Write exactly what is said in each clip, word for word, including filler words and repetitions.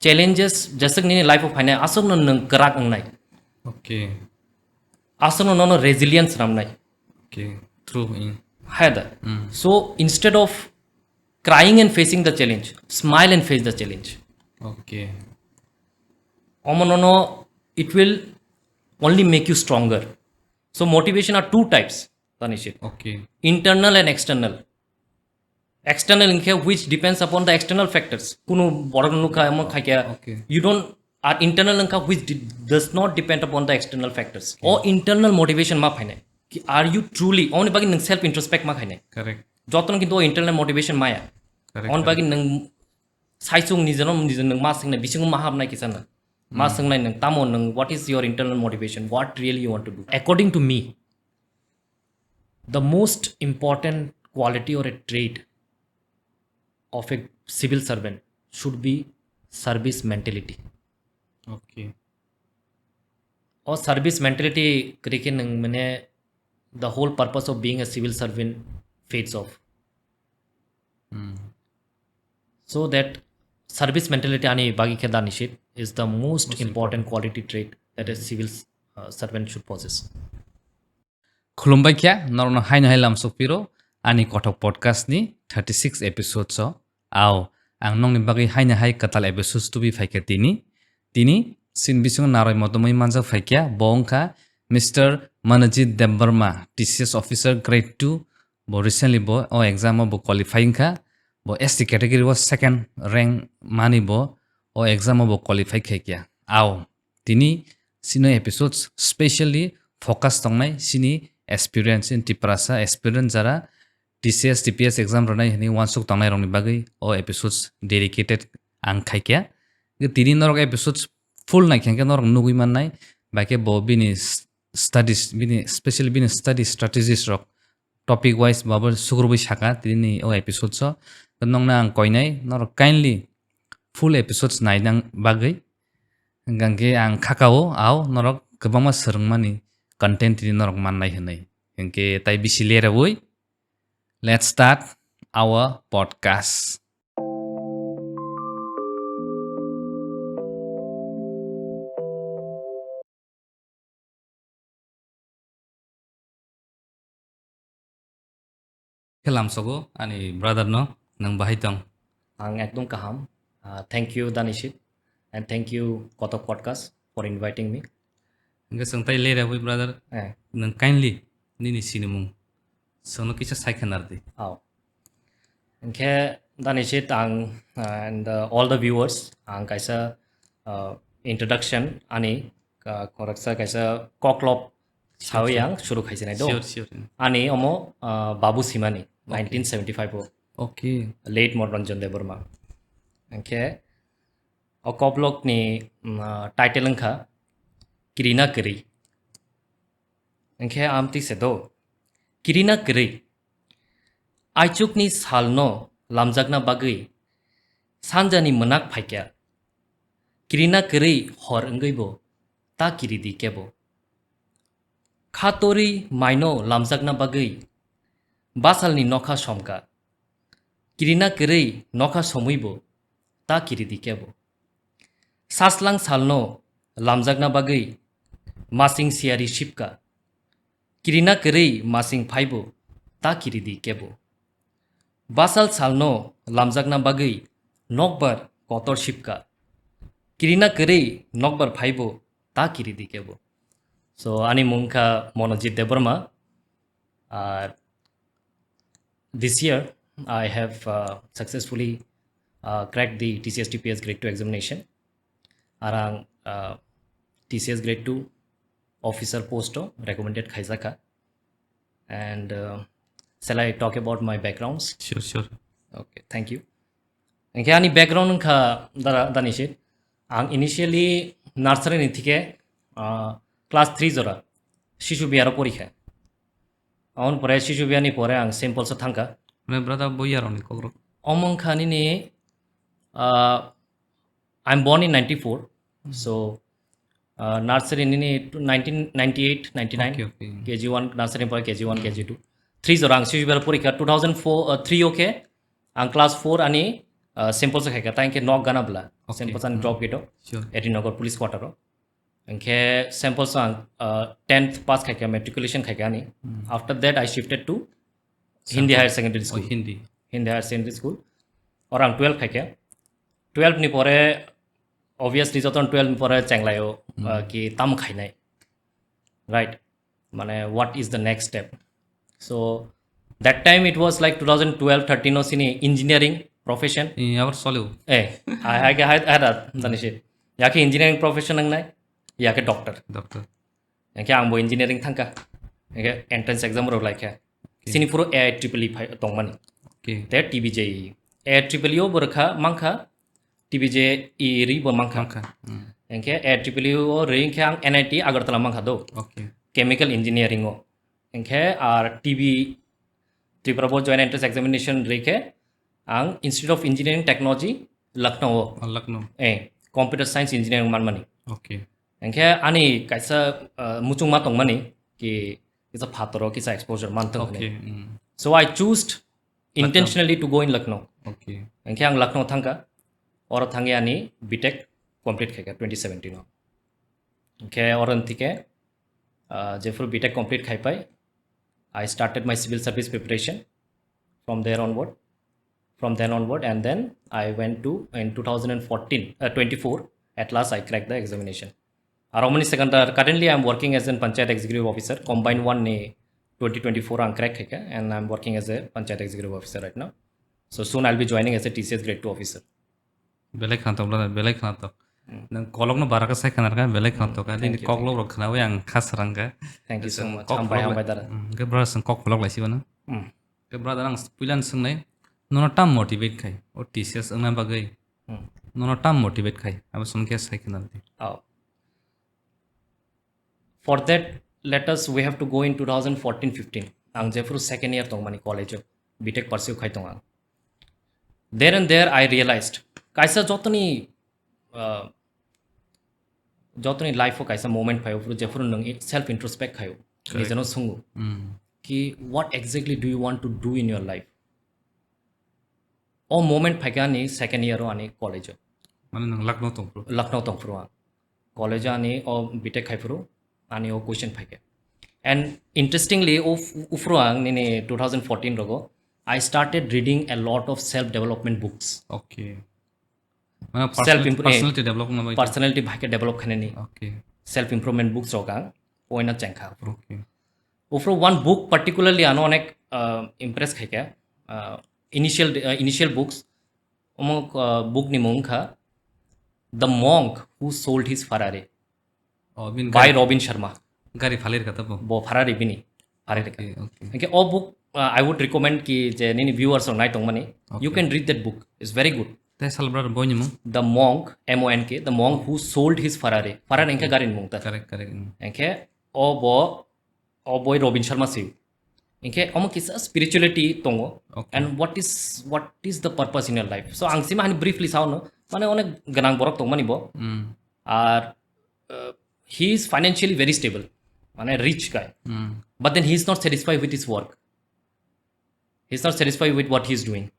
challenges jeswk nini life o phainai, aswkno nwng kwrak wngnai. Okay. Aswkno nono resilience ramnai. Okay. True. Mm. Hai da. Mm. So instead of crying and facing the challenge, smile and face the challenge. Okay. Omo nono, it will only make you stronger. So motivation are two types, Tanishit. Okay. Internal and external. External hinkhe which depends upon the external factors. Kunu borok nukha emo khaikya. Okay. You don't, ar internal hinkha which di-, does not depend upon the external factors. Okay. O internal motivation ma phainai. Ki are you truly, oni bagwi nwng self introspect ma khainai. Correct. Jotono kintu o internal motivation maya. Correct, oni bagwi correct. Nwng saichung nijeno nijeno nwng ma swngnai, bisingo ma habnai kisa nwng. Ma Hmm. Swngnai nwng, tamo nwng, what is your internal motivation? What really you want to do? According to me, the most important quality or a trait of a civil servant should be service mentality. Okay. O service mentality kwrwi khe nwng mane the whole purpose of being a civil servant fades off. Hmm. So that service mentality ani bagwi khe Danishit is the most Most important important. Quality trait that a civil, uh, servant should possess. Khulumbai kha, norokno haino hai lamsok phiro ani Kothok podcast ni thirty six episodes o. Ao, ang nokni bagwi haino hai kwtal episodes tubi phaikha tini. Tini, sin bisingo naroi motomwi manjak phaikha, bo wngkha Mister Manojit Debbarma, T C S officer grade two, bo recently bo o exam o bo qualify wngkha, bo S T category o second rank mani bo o exam o bo qualify khaikha. Ao, tini sino episodes specially focus tongnai sini aspirants in Tiprasa aspirant jara T C S, T P S exam rwnai hwnwi uansuk tongnai rokni bagwi o episodes dedicated ang khaikha. Tini norok episodes full naikha hwnkhe norok nugwi mannai, bai khe bo bini s-, studies, bini, specially bini study strategies rok topic wise babo sugrubwi saka tini o episodes o. Nokna ang koinai norok kindly full episodes nainang bagwi. Hwnkhe ang khakao, ao norok kwbangma swrwngmani content tini norok mannai hwnwi. Hwnkhe tai bisi lerabwi, let's start our podcast. Khe lamsogo ani brother no, nwng bahai tong? Ang ekdom kaham. Ah, thank you, Danishit, and thank you, Kotok Podcast, for inviting me. Hwnkhe chwng tai lerabwi, brother. Eh. Nwng kindly nini sinimung chwngno kisa sai khna rwdi. Ao. Hwnkhe, Danishit, ang, ah, and, uh, all the viewers, ang kaisa, uh, introduction ani, uh, khoroksa kaisa koklop sawi ang suru khaisini do. Sure, sure. Ani omo, uh, Babu Simani, okay. Nineteen seventy-five o. Okay. Late Monoranjan Debbarma. Hwnkhe, o koklopni, mm, ah, title wngkha Kirina Kwrwi. Hwnkhe amtwi se do, kirina kwrwi. Aichukni salno lamjakna bagwi sanjani mwnak phaikha. Kirina kwrwi hor wngwibo ta kiridi kebo. Khatorwi maino lamjakna bagwi basalni nokha somkha. Kirina kwrwi nokha somwibo ta kiridi kebo. Saslang salno lamjakna bagwi masing siyari sipka. Kirina kwrwi masing phaibo ta kiridi kebo. Basal salno lamjakna bagwi nokbar kotor sipka. Kirina kwrwi nokbar phaibo ta kiridi kebo. So, ani mung kha Monojit Debbarma. Uh, this year, I have, uh, successfully, uh, cracked the T C S T P S Grade two examination. Arang, uh, T C S Grade two officer post o recommended khaijakha. And, uh, shall I talk about my backgrounds? Sure, sure. Okay, thank you. Hwnkhe ani background wngkha dara, Danishit. Ang initially nursery ni thike, ah, class three jora Shishu Bihar o porikha. Aboni pore Shishu Bihar ni pore ang Saint Paul's o thangkha. Mane brother, bo year ni kokrok? Omo wngkha nini, ah, I'm born in ninety-four. So, uh, nursery nini nineteen ninety-eight ninety-nine. Okay, okay. K G one, nursery pore K G one, Hmm. K G two. Three jora ang Shishu Bihar porikha two thousand four, uh, three o khe ang class four ani Uh, Saint Paul's khaikha, tang khe nok gana bla. Okay. Saint Paul's ani Hmm. drop gate o, Sure. Edinogor police quarter o. Hingkhe Saint Paul's ang, uh, tenth pass khaikha, matriculation khaikha ani. Hmm. After that, I shifted to Saint Hindi Paul's. Higher Secondary Oh, School. Hindi. Hindi Higher Secondary School. Or ang twelve khaikha. Twelve ni pore, obviously, joton twelve ni pore chenglaio, Hmm. uh, ki tam khainai. Right? Mane, what is the next step? So, that time it was like two thousand twelve thirteen o sini engineering profession. Ee, abar soleo. Eh, hai, hai, hai, hai, da, Hmm. jani se. Ya khe engineering profession ang nai, ya khe doctor. Doctor. Hingkhe ang bo engineering thangkha. Hingkhe entrance exam rok laikha. Okay. Sini phuru A I triple E phai tongmani. Okay. Te T B J E. A I triple E o bo rwkha, mankha, T B J E ri bo mankha. Mankha. Hmm. Hingkhe A I triple E o ri hingkhe ang N I T Agartala mankha do. Okay. Chemical engineering o. Hingkhe ar T B, Tripura Board Joint Entrance Examination ri khe ang Institute of Engineering Technology, Lucknow o. Oh, Lucknow. Eh, computer science engineering manmani. Okay. Hingkhe ani kaisa, uh, muchungma tongmani ki kisa phataro kisa exposure manthung hinwi. Okay, mm. So I choose Lucknow. Intentionally to go in Lucknow. Okay. Hingkhe ang Lucknow thangkha. Oro thangwi ani B Tech complete khaikha twenty seventeen o. Hingkhe oro thike, uh, jephuru B Tech complete khaipai, I started my civil service preparation from there onward. From then onward, and then I went to, in two thousand fourteen, uh, twenty-four, at last I cracked the examination. Aromani second, uh, currently I'm working as a Panchayat Executive Officer, Combined one ni twenty twenty-four ang crack khaikha, and I'm working as a Panchayat Executive Officer right now. So soon I'll be joining as a T C S Grade two officer. Belai khwnatok, brother, belai khwnatok. Hmm. Nwng kolokno bara khe sai khwnarkha, belai Hmm, khwnatok. Thank Nini you, thank you. Koklok rok khwnawi ang kha swrangkha. Thank you so much. Hambai, hambai, dada. Hmm, hwnkhe brother, chwng kok kolok laisibano. Hmm. Hwnkhe brother, ang puila swng nai, nono tam motivate khai, o T C S wngna bagwi? Hmm. Nono tam motivate khai, abo chwng khe sai khwna di. Oh. For that, let us, we have to go in two thousand fourteen fifteen. Ang jephuru second year tongmani college o, B Tech pursue khai tong ang. There and there I realized, kaisa jotoni, uh, jotoni life o kaisa moment phaio, phuru jephuru nwng self introspect khaio, Correct. Nijeno sungo, Mm. Ki, what exactly do you want to do in your life? O moment phaikha ani second year o ani college o. Mane nwng Lucknow tongphuru? Lucknow tongphuru ang. College o ani o B Tech khaiphuru ani o question phaikha. And interestingly, o f-, uphuru ang nini two thousand fourteen rogo, I started reading a lot of self development books. Okay. Mane Self person-, imp-, eh, personality develop na bai. Personality bhai khe develop khainani. Okay. Self improvement books rok ang oina chengkha. Okay. Uphuru one book particularly ano onek, uh, impress khaikha. Uh, initial, uh, initial books. Omo, uh, book ni mung kha The Monk Who Sold His Ferrari. Oh, bini by gari, Robin Sharma. Gari phalirkha tabo? Bo Ferrari bini. Phalirkha. Okay, okay. Hingke o book, uh, I would recommend ki je nini viewers rok nai tongmani, you Okay. can read that book. It's very good. Tei sal brother boini mung? The Monk, M O N K, The Monk Who Sold His Ferrari. Ferrari hingke Okay. Gari ni mung ta. Correct, correct, mm. Hingke o bo, o boi Robin Sharma si. Hingke omo kisa spirituality tongo. Okay. And what is, what is the purpose in your life? So ang sima hani briefly sao no, mane onek gwnang borok tongmani bo. Mm. Ar, uh, he is financially very stable, mane rich guy. Hmm. But then he is not satisfied with his work. He is not satisfied with what he is doing.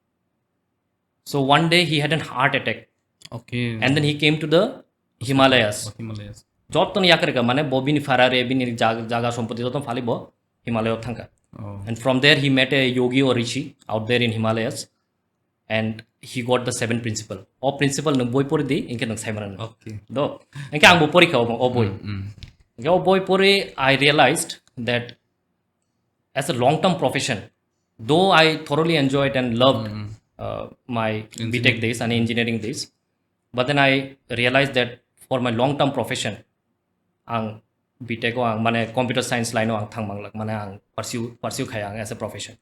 So one day he had an heart attack. Okay. And then he came to the Himalayas. Oh, Himalayas. Joton yakarika, mane bo bini Ferrari, bini jag-, jaga sompoti joton phali bo Himalaya thangka. Oh. And from there he met a yogi or rishi out there in Himalayas. And he got the seven principle. O principle nwng boi pori di, hingke nwng sai mano. Okay. Do. Hingke ang bo porikha o, o boi. Mm, mm. Hingke o boi pori, I realized that as a long term profession, though I thoroughly enjoyed and loved, Mm, mm. uh, my Engineering. B Tech days and engineering days, but then I realized that for my long term profession, ang B Tech o ang mane computer science line o ang thang manglak, mane ang pursue, pursue khai ang as a profession.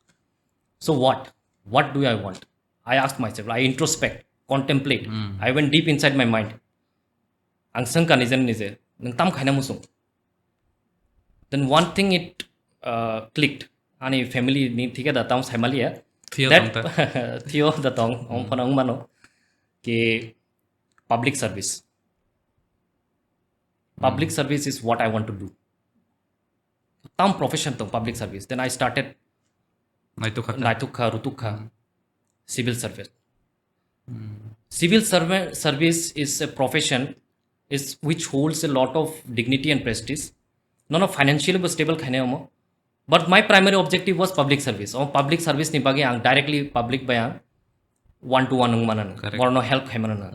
So what? What do I want? I asked myself, I introspect, contemplate. Hmm. I went deep inside my mind. Ang sengka nijen nije, nang tam khaina musung. Then one thing it, uh, clicked. Ani family ni thike da tam saimaliya. Theo That tong ta. Theo da tong, Hmm. Ong phano ong mano. Ki public service. Public Hmm. service is what I want to do. Tam profession tong public service. Then I started Naitukha ta. Naitukha, rutukha, Hmm. civil service. Civil servant service is a profession is which holds a lot of dignity and prestige. Nono financially bo stable khainai omo. But my primary objective was public service. O public service ni bagwi ang directly public bai ang one to one wng manana. Correct. Borno help khai manana.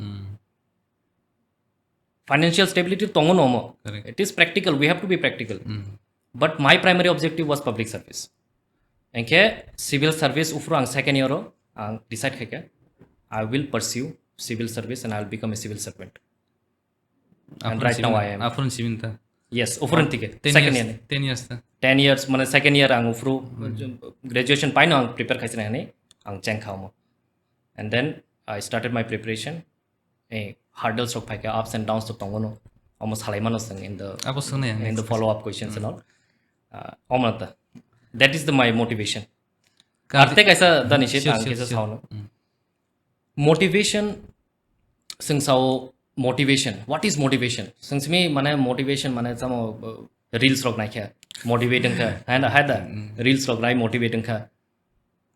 Financial stability tongo no omo. Correct. It is practical. We have to be practical. But my primary objective was public service. Engkhe civil service uphuru ang second year o ang decide khaikha, I will pursue civil service and I will become a civil servant. And right now I am. Aphurun simin ta. Yes, uphurun tike. Ten Second years, year. Ten years ta. Ten years, mane second year ang uphuru graduation paino ang prepare khaisina hani ang cheng kha omo. And then I started my preparation. Eh, hurdles rok phaikha, ups and downs to tongo no. Omo salai mano sing in the Abo swngnai ang in the next follow up questions and all. Uh, omo ta. That is the my motivation. Kar- Arte kaisa dani se Sure, ang sure, kaisa sure. Saono. Motivation, sing sao motivation. What is motivation? Sing simi mane motivation mane samo uh, reels rok naikha. Motivate wngkha. Hai da, hai da. Reels rok nai motivate wngkha.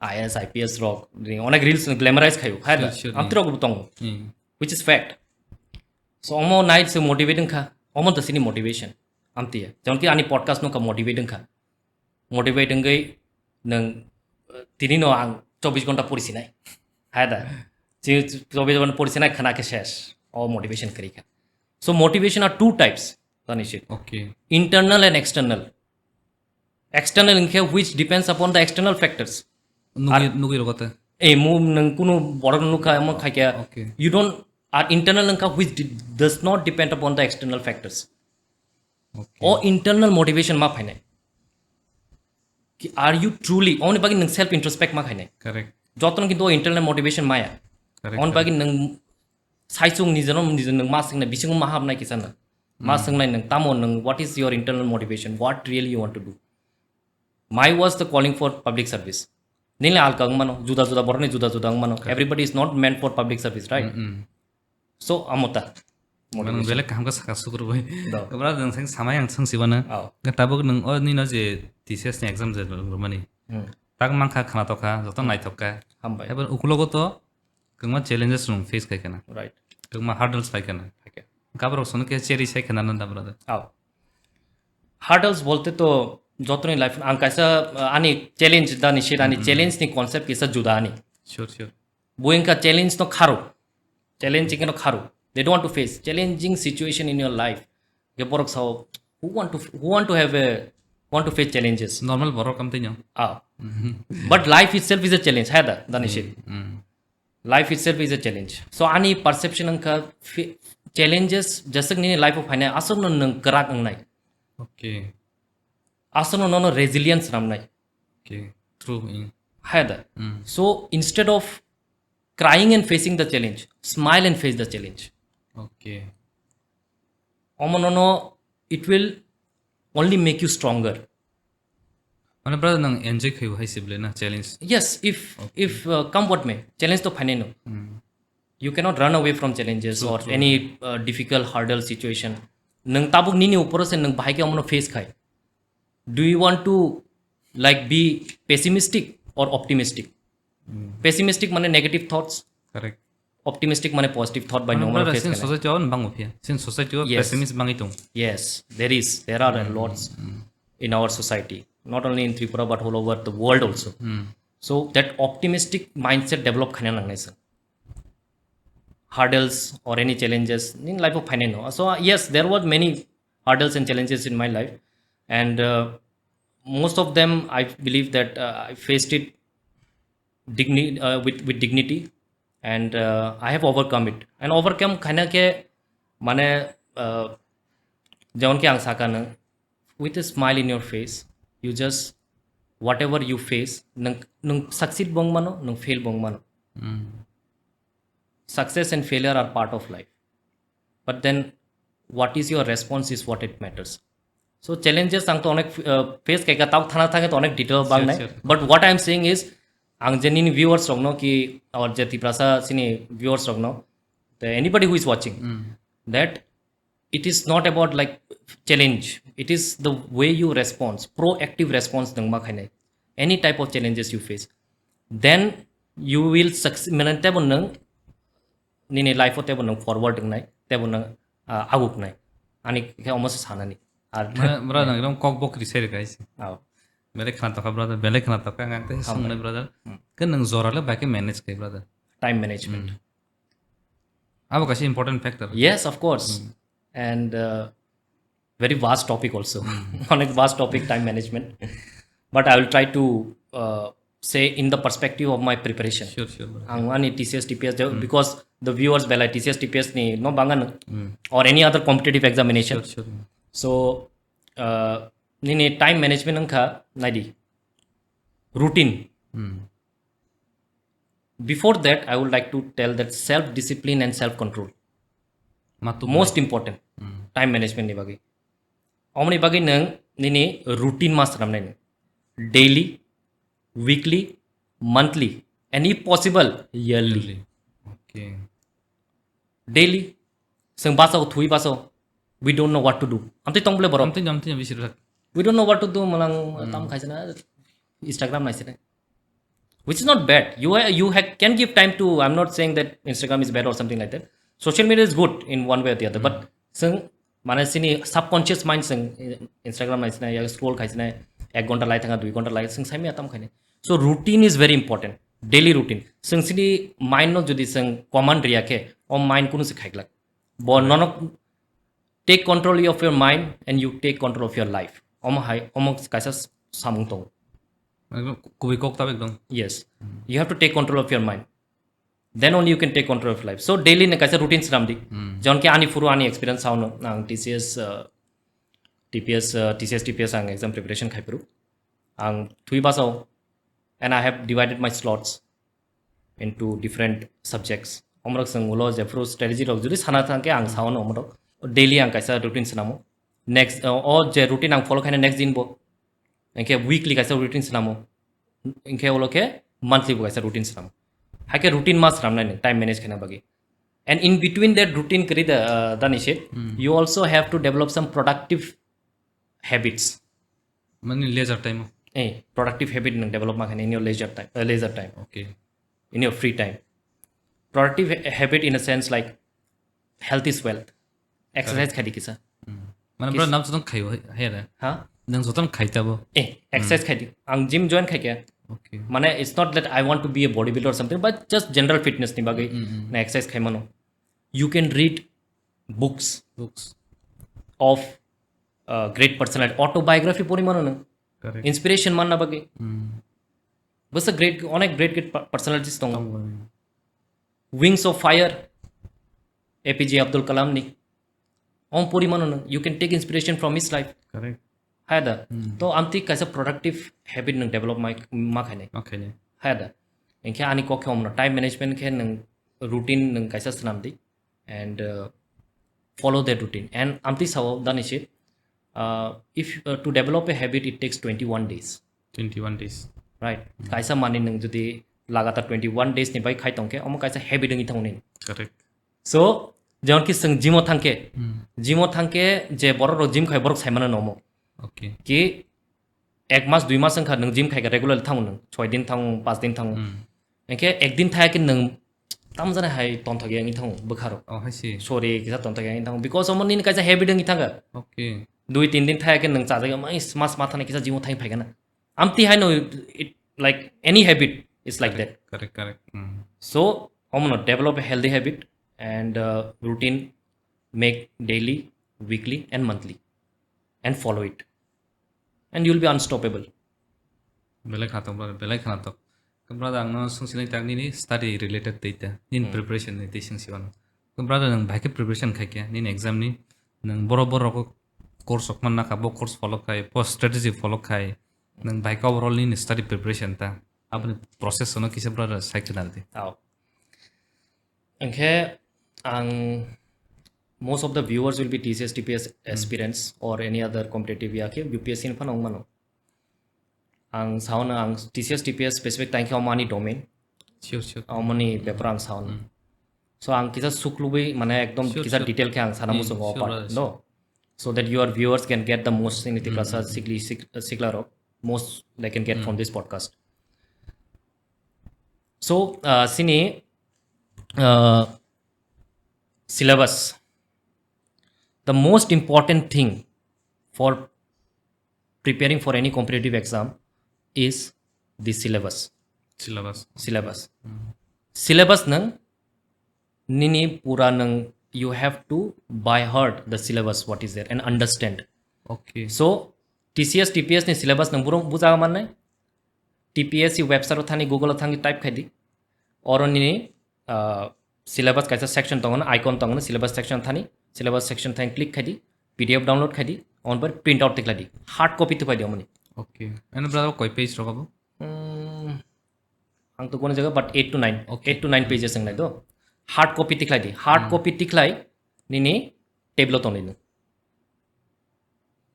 I A S, I P S rok, onek reels glamorize khayo. Hai da. Sure, sure, Amtwi rok bo tongo. Which is fact. So omo nai se motivate wngkha. Omo to sini motivation. Amtwi. Jonki ani podcast no ka motivate wngkha. Motivate wngwi nwng uh, tini no ang chobbish ghonta pori sinai. Hai da. Chi chobbish ghonta pori sinai khana khe ses. O motivation kari kha. So motivation are two types. Tanishit. Okay. Internal and external. External wngkhe which depends upon the external factors. Nugwi nugwi rogote. Ei mu nwng kunu borok nukha emo khaikya. Okay. You don't, ar internal wngkha which di- does not depend upon the external factors. Okay. O internal motivation ma phainai. Ki are you truly, oni bagwi nwng self introspect ma khainai. Correct. Jotono kintu o internal motivation maya. Correct, On correct. Bagwi nwng saichung nijeno nijo nwng ma swngnai bisingo ma habnai kisa nwng. Ma swngnai nwng tamo nwng what is your internal motivation? What really you want to do? My was the calling for public service. Nini alka wngmano, juda juda borokni juda juda wngmano. Correct. Everybody is not meant for public service, right? So amota. Manang belek kaham ka saka sukur bai. Do. Kobra jeng seng samai ang seng sibana. Oh. Ga tabuk nung o nino je T C S ni exam je rumani. Hmm. Tak mangkha khana tokha, joto naithok ka. Hambai. Ebar ukulogo to kwbangma challenges rung face khai kana. Right. Kwbangma hurdles phai kana. Phai kha. Gabrok sono ke cheri sai kana nanda brother. Oh. Hurdles bolte to jotoni life ang kaisa uh, ani challenge dani shit ani challenge ni concept kisa juda ani. Sure, sure. Bo wngkha challenge no kharo. Challenge no kharo. They don't want to face challenging situation in your life. Ge borok sao who want to who want to have a want to face challenges. Normal borok am tino. Ah. But life itself is a challenge. Hai da, dani shit. Life itself is a challenge. So ani perception wngkha fi- challenges jaswk nini life o phainai aswk no nwng kwrak wngnai. Okay. Aswk no nono resilience ramnai. Okay. True. Mm. Hai da. Mm. So instead of crying and facing the challenge, smile and face the challenge. Okay. Omo nono it will only make you stronger. Mane brother nang enjoy khayo hai se bole na challenge. Yes, if if uh, come what may, challenge to phainai no. You cannot run away from challenges or any uh, difficult hurdle situation. Nwng tabuk nini uporo se nwng bahai khe omono face khai. Do you want to like be pessimistic or optimistic? Pessimistic mane negative thoughts. Correct. Optimistic mane positive thought by normal brother, face sin kana. Society on bang opia. Sin society o pessimist bangi tung. Yes, there is. There are a lots in our society. Not only in Tripura but all over the world also. So that optimistic mindset develop khana nangnai sir. Hurdles or any challenges in life of finance. So uh, yes, there were many hurdles and challenges in my life, and uh, most of them I believe that uh, I faced it digni- uh, with with dignity, and uh, I have overcome it. And overcome khana ke mane uh, jemon ki ang saka nang with a smile in your face, you just whatever you face, nang nang succeed bong mano, nang fail bong mano. Success and failure are part of life, but then what is your response is what it matters. So challenges ang to onek uh, face kaika tau thana thangit onek detail bang nai. But what I am saying is, ang je nini viewers rokno ki or je Tiprasa sini viewers rokno, the anybody who is watching, that it is not about like challenge, it is the way you response, proactive response nang ma khainai any type of challenges you face, then you will succeed. Mane tebo nang nini life o tebo nang forward wngnai, tebo nang, ah, aguknai. Ani khe omo se sanani. Ar Mane, brother, nang ekdom kok bokri sai rwkha isi. Oh. Belai khna tokha, brother, belai khna tokha, ang tei Hambai. Songnai, brother. Hmm. Khe nang jora le bai khe manage khai, brother. Time management. Hmm. Abo kaisa important factor. Yes, of course. Hmm. And, uh, very vast topic also. Hmm. Onek vast topic, time management. But I will try to, uh, say in the perspective of my preparation. Sure, sure, brother. Ang ani T C S, T P S, the, Hmm. because the viewers belai T C S, T P S ni no bangan Hmm. or any other competitive examination. Sure, sure. So, uh, nini time management wngkha naidi. Routine. Hmm. Before that, I would like to tell that self discipline and self control. Matuk Most important. Hmm. Time management ni bagwi. Omoni bagwi nwng nini routine ma swnamnai nwng. Daily, weekly, monthly, and if possible, yearly. Yearly. Okay. Daily, chwng bachao, thwi bachao, we don't know what to do. Amtwi tong bole borok. Amtwi, amtwi, amtwi, sir. We don't know what to do, malang Hmm. tam khaisana, Instagram naisana. Which is not bad. You ha-, you ha-, can give time to, I'm not saying that Instagram is bad or something like that. Social media is good in one way or the other, Hmm. but chwng, mane chini subconscious mind chwng, eh, Instagram naisana, ya scroll khaisana, ek ghonta lai thanga, dui ghonta lai, chwng saimaya tam khainai. So routine is very important. Daily routine. Chwng chini mind no jodi chwng command riya khe, o mind kunu se khaiglak. Bo Right. nono take control of your mind and you take control of your life. Omo hai, omo kaisa s-, samung tongo. Ekdom kubui kok tabuk ekdom. Yes. Hmm. You have to take control of your mind. Then only you can take control of life. So daily ni kaisa routine swnam di. Hmm. Jon ke ani phuru ani experience sao no, ang T C S, uh, T P S, uh, T C S, T P S ang exam preparation khai phuru. Ang thwi bachao and I have divided my slots into different subjects. Omrok chwng ulo jephuru strategy rok jodi sana thangkhe ang sao no omrok daily ang kaisa routine swnamo. Next, uh, o je routine ang follow khaina next din bo. Engkhe weekly kaisa routine swnamo. Engkhe ulo khe monthly bo kaisa routine swnamo. Haikhe routine ma swnamnai nwng time manage khaina bagwi. And in between that routine kwrwi da, uh, dani se, Hmm. you also have to develop some productive habits. Mani leisure time o. Eh, productive habit nwng develop ma khaina in your leisure time, uh, leisure time. Okay. In your free time. Productive ha-, habit in a sense like health is wealth. Exercise Correct. khai di kisa. Hmm. Mane Kis- bro, nam sotong khayo hai, hai re. Ha? Nang sotong khai tabo. Eh, exercise Hmm. khai di. Ang gym join khai khe. Okay. Mane it's not that I want to be a bodybuilder or something, but just general fitness ni bagwi Hmm, hmm, hmm. na exercise khai mano. You can read books Books. of, uh, great personality. Autobiography pori mano nwng. Correct. Inspiration manna bagwi. Hmm. Bwsa great, onek great, great pa-, personalities tongo. Tongo. Wings of Fire, A P J Abdul Kalam ni. Om pori mano nwng. You can take inspiration from his life. Correct. Hai da. Hmm. To amtwi kaisa productive habit nwng develop ma, ma khainai. Ma khainai. Hai da. Engkhe ani kok khe omno time management khe nwng routine nwng kaisa swnam di. And, uh, follow that routine. And amtwi sao dani se, uh, if, uh, to develop a habit, it takes twenty-one days. Twenty-one days. Right. Hmm. Kaisa mani nwng jodi lagatar twenty-one days ni bai khai tongkhe, omo kaisa habit wngwi thango nini. Correct. So, jemon ki chwng gym o thangkhe, Hmm. gym o thangkhe je borok rok gym khai borok saimano nomo. Okay. Ki ek mas, dui mas wngkha nwng gym khaikha regularly thango nwng, soi din thango, pas din thango. Hmm. Engkhe ek din thaya khe nwng tamjani hai tonthok ya wngwi thango bwkha rok. Oh, hai se. Sorry, kisa tonthok ya wngwi thango. Because omo nini kaisa habit wngwi thangkha. Okay. Dui tin din thaya khe nwng chajak ya, mas, mas ma thani kisa gym o thangwi phaikha na. Amtwi haino it, like, any habit is like that. Correct, correct. Hmm. So, omono develop a healthy habit and, uh, routine, make daily, weekly and monthly and follow it. And you'll be unstoppable. Belai khnatok, brother, belai khnatok. Brother, ang no swngsinai tak nini study related tei ta, nini Hmm. preparation ni tei swngsi wano. Brother, nwng bai khe preparation khai khe, nini exam ni, nwng boro boro rok course rok man nakha, bo course follow khai, bo strategy follow khai, nwng bai khe overall nini study preparation ta, aboni process no kisa brother sai khna di. Ao. Engkhe ang, most of the viewers will be T C S, T P S Hmm. aspirants or any other competitive ya khe U P S C ni phano wng mano. Ang sao no ang T C S, T P S specific time khe omo ani domain. Sure, sure. Omo ni bepar ang sao no. Hmm. So ang kisa suklubui mane ekdom Sure, kisa sure. detail khe ang sana Hmm, muchungo sure, opan, brother, no? Sure. So that your viewers can get the most in Hmm, Tiprasa hmm, hmm. sikli, sik-, sikla rok. Most they can get Hmm. from this podcast. So, uh, sini, uh, Syllabus. The most important thing for preparing for any competitive exam is the syllabus. Syllabus. Syllabus. Syllabus nang nini pura nang, you have to by heart the syllabus, what is there, and understand. Okay. So T C S, T P S ni syllabus nang burung buja manne, T P S C website o thani, Google o thani type khai di. Oro nini, ah, syllabus kaisa section tongo, icon tongo, syllabus section thani, syllabus section thani click khai di, P D F download khai di, on bar print out tikhlai di, hard copy tupai di omoni. Okay. Ano brother koi page rok abo? Hmm, ang to kono jaga, but eight to nine, okay, eight to nine pages ang nai do. Hard copy tikhlai di, hard copy tikhlai nini table o tonglai no.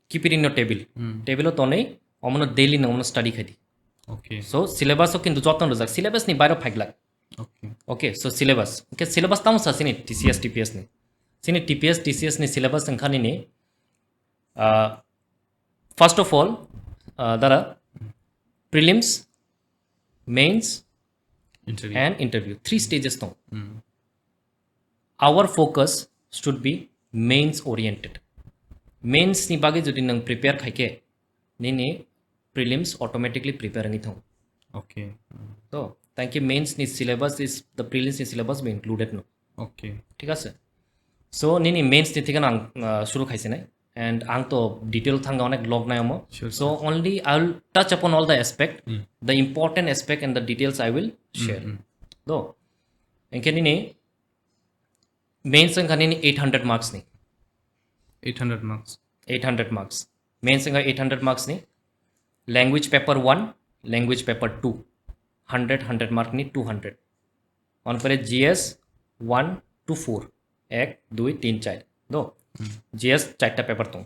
Keep it in your table. Hmm. Table o tonwi omono daily nang omono study khai di. Okay. So syllabus o kintu jotno rwjak, syllabus ni bairo phaiglak. Okay. Okay, so syllabus. Okay, syllabus tamo sa sini T C S, T P S ni. Sini T P S, T C S ni syllabus wngkha nini, uh, first of all, uh, dara prelims, mains, interview, and interview. Three stages tong. Hmm. Our focus should be mains oriented. Mains ni bagwi jodi nang prepare khaikhe, nini prelims automatically prepare wngwi thang. Okay. So, thank you. Mains ni syllabus is, the prelims ni syllabus be included no. Okay. Thik ase? So, nini mains ni thikano ang, uh, shuru khaisinai. And ang to detail thanga onek log nai omo. Sure, so sure. Only I will touch upon all the aspect, hmm, the important aspect and the details I will share. Hmm, hmm. Do. Engke nini mains wngkha nini eight hundred marks ni. Eight hundred marks. Eight hundred marks. Mains wngkha eight hundred marks ni. Language paper one, language paper two. Hundred, hundred mark ni two hundred. On pore G S one to four. Ek, dui, tin, char. Do. Hmm. G S charta paper tong.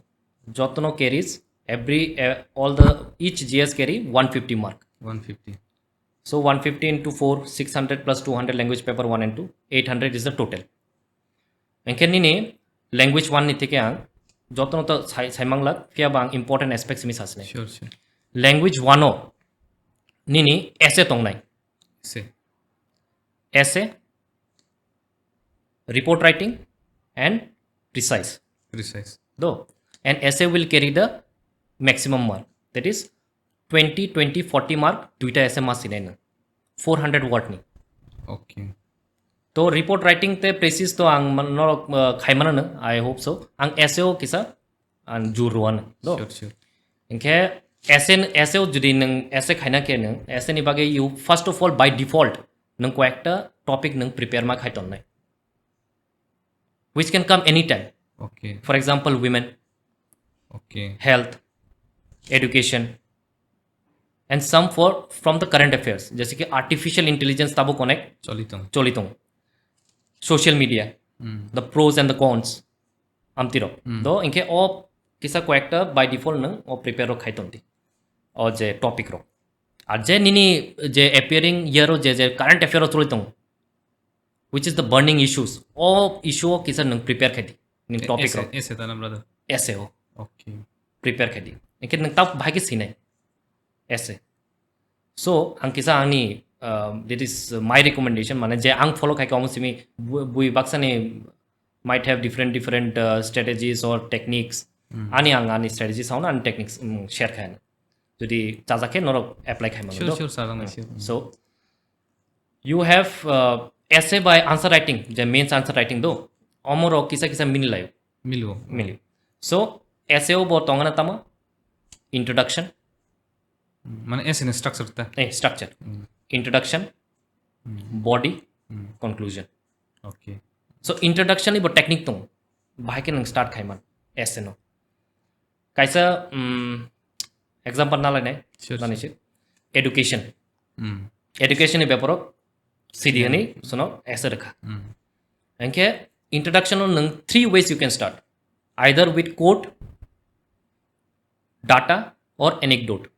Jotno carries every, uh, all the, each G S carry one fifty mark. One fifty. So one fifty into four, six hundred plus two hundred, language paper one and two, eight hundred is the total. Engkhe nini language one ni theke ang jotno to sai, saimanglak, phiya ba ang important aspects mi sasne. Sure, sure. Language one o nini essay tongnai. Essay. Essay, report writing and precise. Precise. Do. And essay will carry the maximum mark. That is twenty, twenty, forty mark, duita essay ma sinai nang. Four hundred word ni. Okay. To report writing te precise to ang man-, no, uh, khai mano no, I hope so. Ang essay o kisa ang jur ruan. No? Sure, sure. Engkhe essay, essay o jodi nang essay khaina khe nang, essay ni bagwi you first of all by default nang koyekta topic nang prepare ma khai tonnai. Which can come anytime. Okay. For example, women, okay, health, education, and some for from the current affairs, jaise ki artificial intelligence tabo connect choli tong. Choli tong. Social media, hmm, the pros and the cons, amtiro. Hmm. Do, engkhe o kisa koyekta by default nang o prepare rok khai tong di. O je topic rok. Ar je nini je appearing year o je, je current affair o choli tong. Which is the burning issues. O issue o kisa nang prepare khai di. Ning topic essay, rok. Essay ta na, brother? Essay o. Okay. Prepare khai di. Engkhe nang tap bhai ke sinai. Essay. So, ang kisa ani, um, that is my recommendation, mane je ang follow khai ka omo simi bu-, bui baksa ni might have different, different, uh, strategies or techniques. Hmm. Ani ang ani strategies hauna ani techniques, um, share khai na. Jodi chajak khe norok apply khai mano. Sure, do? Sure, sir, ang, hmm, sure. So, you have, uh, essay by answer writing, je mains answer writing do, omoro kisa kisa mini layo. Milo. Mili. So, essay o bo tongana tamo introduction. Hmm, mane essay ni structure ta? Eh, structure. Hmm. Introduction, hmm, body, hmm, conclusion. Okay. So, introduction ni bo technique tong. Bahai ke nang start khai man essay no. Kaisa, mm, example na lainai, sure, nani sir. Education. Hmm. Education ni beparo C D, hmm, hani sono essay rekha. Hmm. Engkhe introduction o nang three ways you can start. Either with quote, data, or anecdote.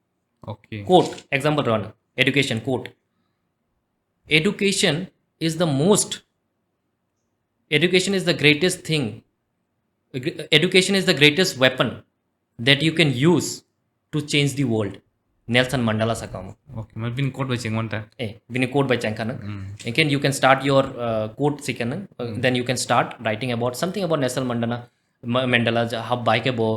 Okay. Quote, example run, education quote. Education is the most, education is the greatest thing. Edu-, education is the greatest weapon that you can use to change the world. Nelson Mandela saka omo. Okay, mane bini quote bai chengmanta. Eh, bini quote bai chengkha nang. Hmm. And can you can start your uh, quote sikha nang. Uh, Hmm. Then you can start writing about something about Nelson Mandela, Ma- Mandela ja- how bai ke bo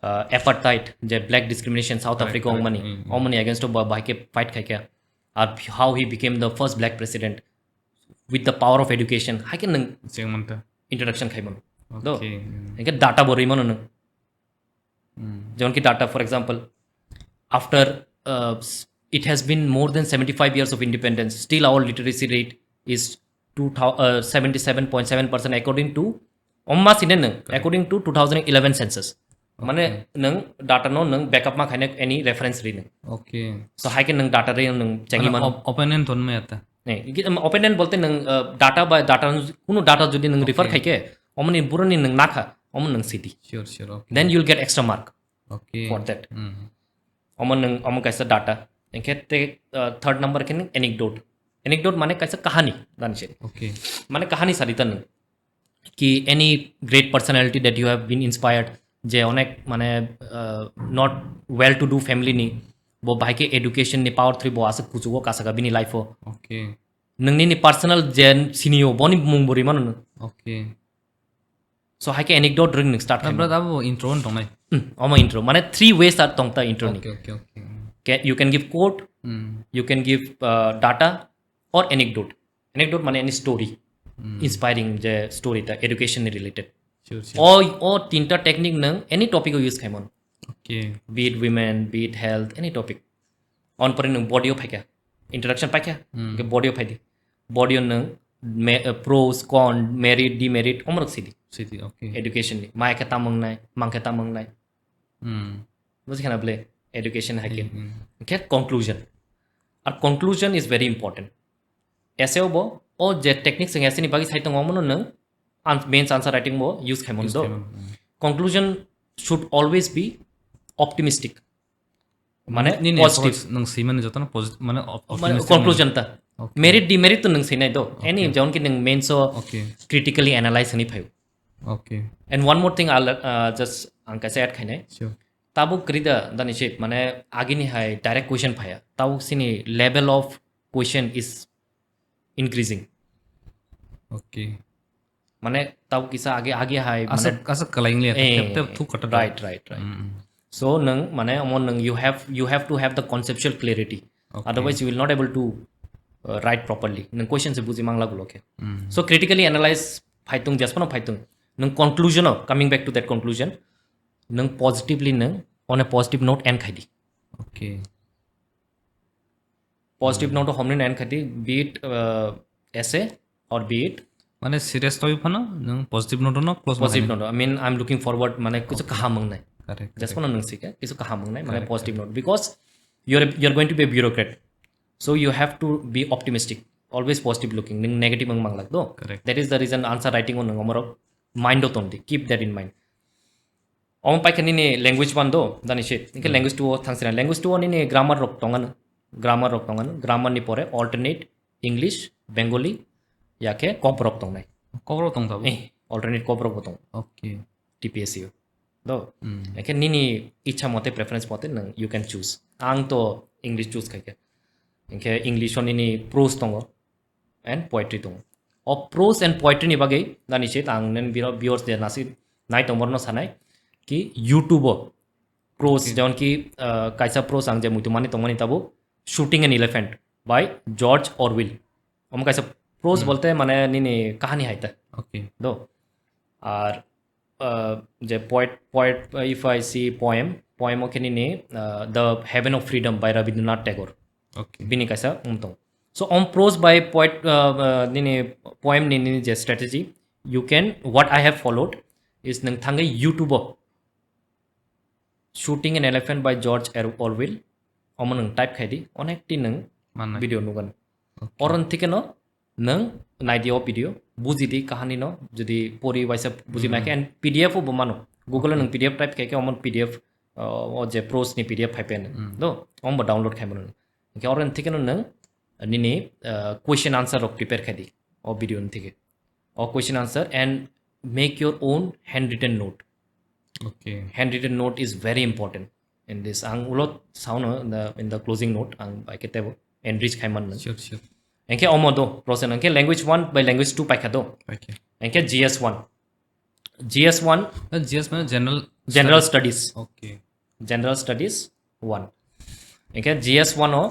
uh, apartheid je black discrimination South Correct, Africa correct. Omani Hmm, hmm. Omani against of bai ke fight khai kya. Or how he became the first black president with the power of education. Hai ke nang Chengmanta. Introduction khai mano. Do. Okay. Hmm. Engke data bo rwi mano nang. Hmm. Jemon ki data, for example, after uh, s- it has been more than seventy-five years of independence, still our literacy rate is two thousand, uh, seventy-seven point seven percent according to Omma sine nang, Correct. According to two thousand eleven census. Mane Okay. Nang data no nang backup ma khaine any reference ri nang. Okay. So hai ke nang data ri nang changi Mane mano. Op- opinion ton me ata. Ne, iki, um, opinion bolte nang uh, data by data, kuno data jodi nang refer Okay. Khai ke, omoni burani nang nakha, omo nang sidi. Sure, sure. Okay. Then you'll get extra mark Okay. For that. Hmm. Omo nang omo kaisa data. Engke te uh, third number ke nang anecdote. Anecdote mane kaisa kahani dan se. Okay. Mane kahani sarita nang. Ki any great personality that you have been inspired, je onek mane uh, not well to do family ni, bo bahai ke education ni power three bo aswk kuchugo kasaka bini life o. Okay. Nang nini personal je sinio boni mung buri mano nang. Okay. So hai ke anecdote ring nang start Abra khai. Abo intro on tongnai. Hmm, omo intro. Mane three ways are tongta intro ni. Okay, okay, okay. Ke- You can give quote, Hmm. You can give uh, data or anecdote. Anecdote mane any story. Hmm. Inspiring je story ta education ni related. Sure, sure. O o tinta technique nang any topic o use khai mano. Okay. Be it women, be it health, any topic. On pore nang body o phaikha. Introduction paikha. Hmm. Ke body o phaidi. Body o nang me, uh, pros, con, merit, demerit, omrok sidi. Sidi, okay. Education ni. Mai khe tamang nai, mang khe tamang nai. Hmm. Buji khana bole education hai ke. Hmm, hmm. Ke conclusion. Ar conclusion is very important. Essay o bo o je technique sing essay ni bagi sai tongo mono nang an- mains answer writing bo use khai mano Use do. Khai mano, hmm. Conclusion should always be optimistic. Mane Nini positive. Approach nang simani jotono posit- mane op- Mane optimistic conclusion mane. Ta. Okay. Merit demerit to nang sinai do. Any Okay. Jon ki nang mains o Okay. Critically analyze ani phayo. Okay. And one more thing I'll uh, just ang kaisa add khainai. Sure. Tabuk krida dani shape mane agini hai direct question phaya. Tabuk sini level of question is increasing. Okay. Mane tabuk kisa age age hai mane Aswk aswk kalai wngya Eh, tep tep thuk kata. Right, right, right. Mm, mm. So nang mane omo nang you have you have to have the conceptual clarity. Okay. Otherwise you will not able to uh, write properly. Nang question se buji mangla gulo khe. Mm. So critically analyze phaitung jaspono phaitung. Nang conclusion o coming back to that conclusion. Nang positively nang on a positive note end khaidi. Okay. Positive note o homni nine khati be it uh, essay or be it Mane serious topic phano nang positive note no close positive manai. Note. I mean, I'm looking forward mane kichu kaham mangnai. Correct. Just Correct. Phano nang sika kichu kaham mangnai mane Correct, positive correct. Note because you're you're going to be a bureaucrat, so you have to be optimistic, always positive looking. Nang negative mang manglak do. Correct. That is the reason answer writing o nang omorok mind o tondi. Keep that in mind. Omo paikha nini language one do dani se. Inke Hmm. Language two o thangsina. Language two o nini grammar rok tongano. Grammar rok tongano. Grammar ni pore alternate English, Bengali, yake Kokborok tongnai. Kokborok tong tabo? Eh, alternate Kokborok bo tong. Okay. T P S C o. Do. Hmm. Inke nini ichha mote preference mote nang you can choose. Ang to English choose khaikha. Inke English o nini prose tongo. And poetry tongo. O prose and poetry ni bagwi nani se ang nen biro viewers de nasi nai tongmor no sanai ki YouTube o prose Okay. Jemon ki uh, kaisa prose ang je muitu mani tongmani tabo Shooting an Elephant by George Orwell. Omo kaisa prose Hmm. Bolte mane nini kahani hai ta. Okay. Do. Ar uh, je poet poet uh, if I see poem, poem o khe nini uh, The Haven of Freedom by Rabindranath Tagore. Okay. Bini kaisa wng tong. So om prose by poet uh, uh, nini poem ni nini je strategy you can what I have followed is nang thangai YouTube o Shooting an Elephant by George Er- Orwell omo nang type khai di onek ti nang Manai. Video nugan. Okay. Oron thike no nang nai di o video buji di kahani no jodi pori waisa buji Hmm. Mai khe and P D F o bo mano Google o Okay. Nang P D F type khai khe omo P D F uh, o je prose ni P D F phai pen Hmm. Do om bo download khai mano. Hingke oro thike no nang nini uh, question answer rok prepare khai di o video ni thike o question answer and make your own handwritten note. Okay. Handwritten note is very important. in this. Ang ulo sauno in the, in the closing note ang bai ke tebo enrich khai man. Sure, sure. Engke omo do process engke language one by language two paikha do. Okay. Engke G S one. G S one, Uh, G S mane general general studies. Okay. General studies one. Engke G S one o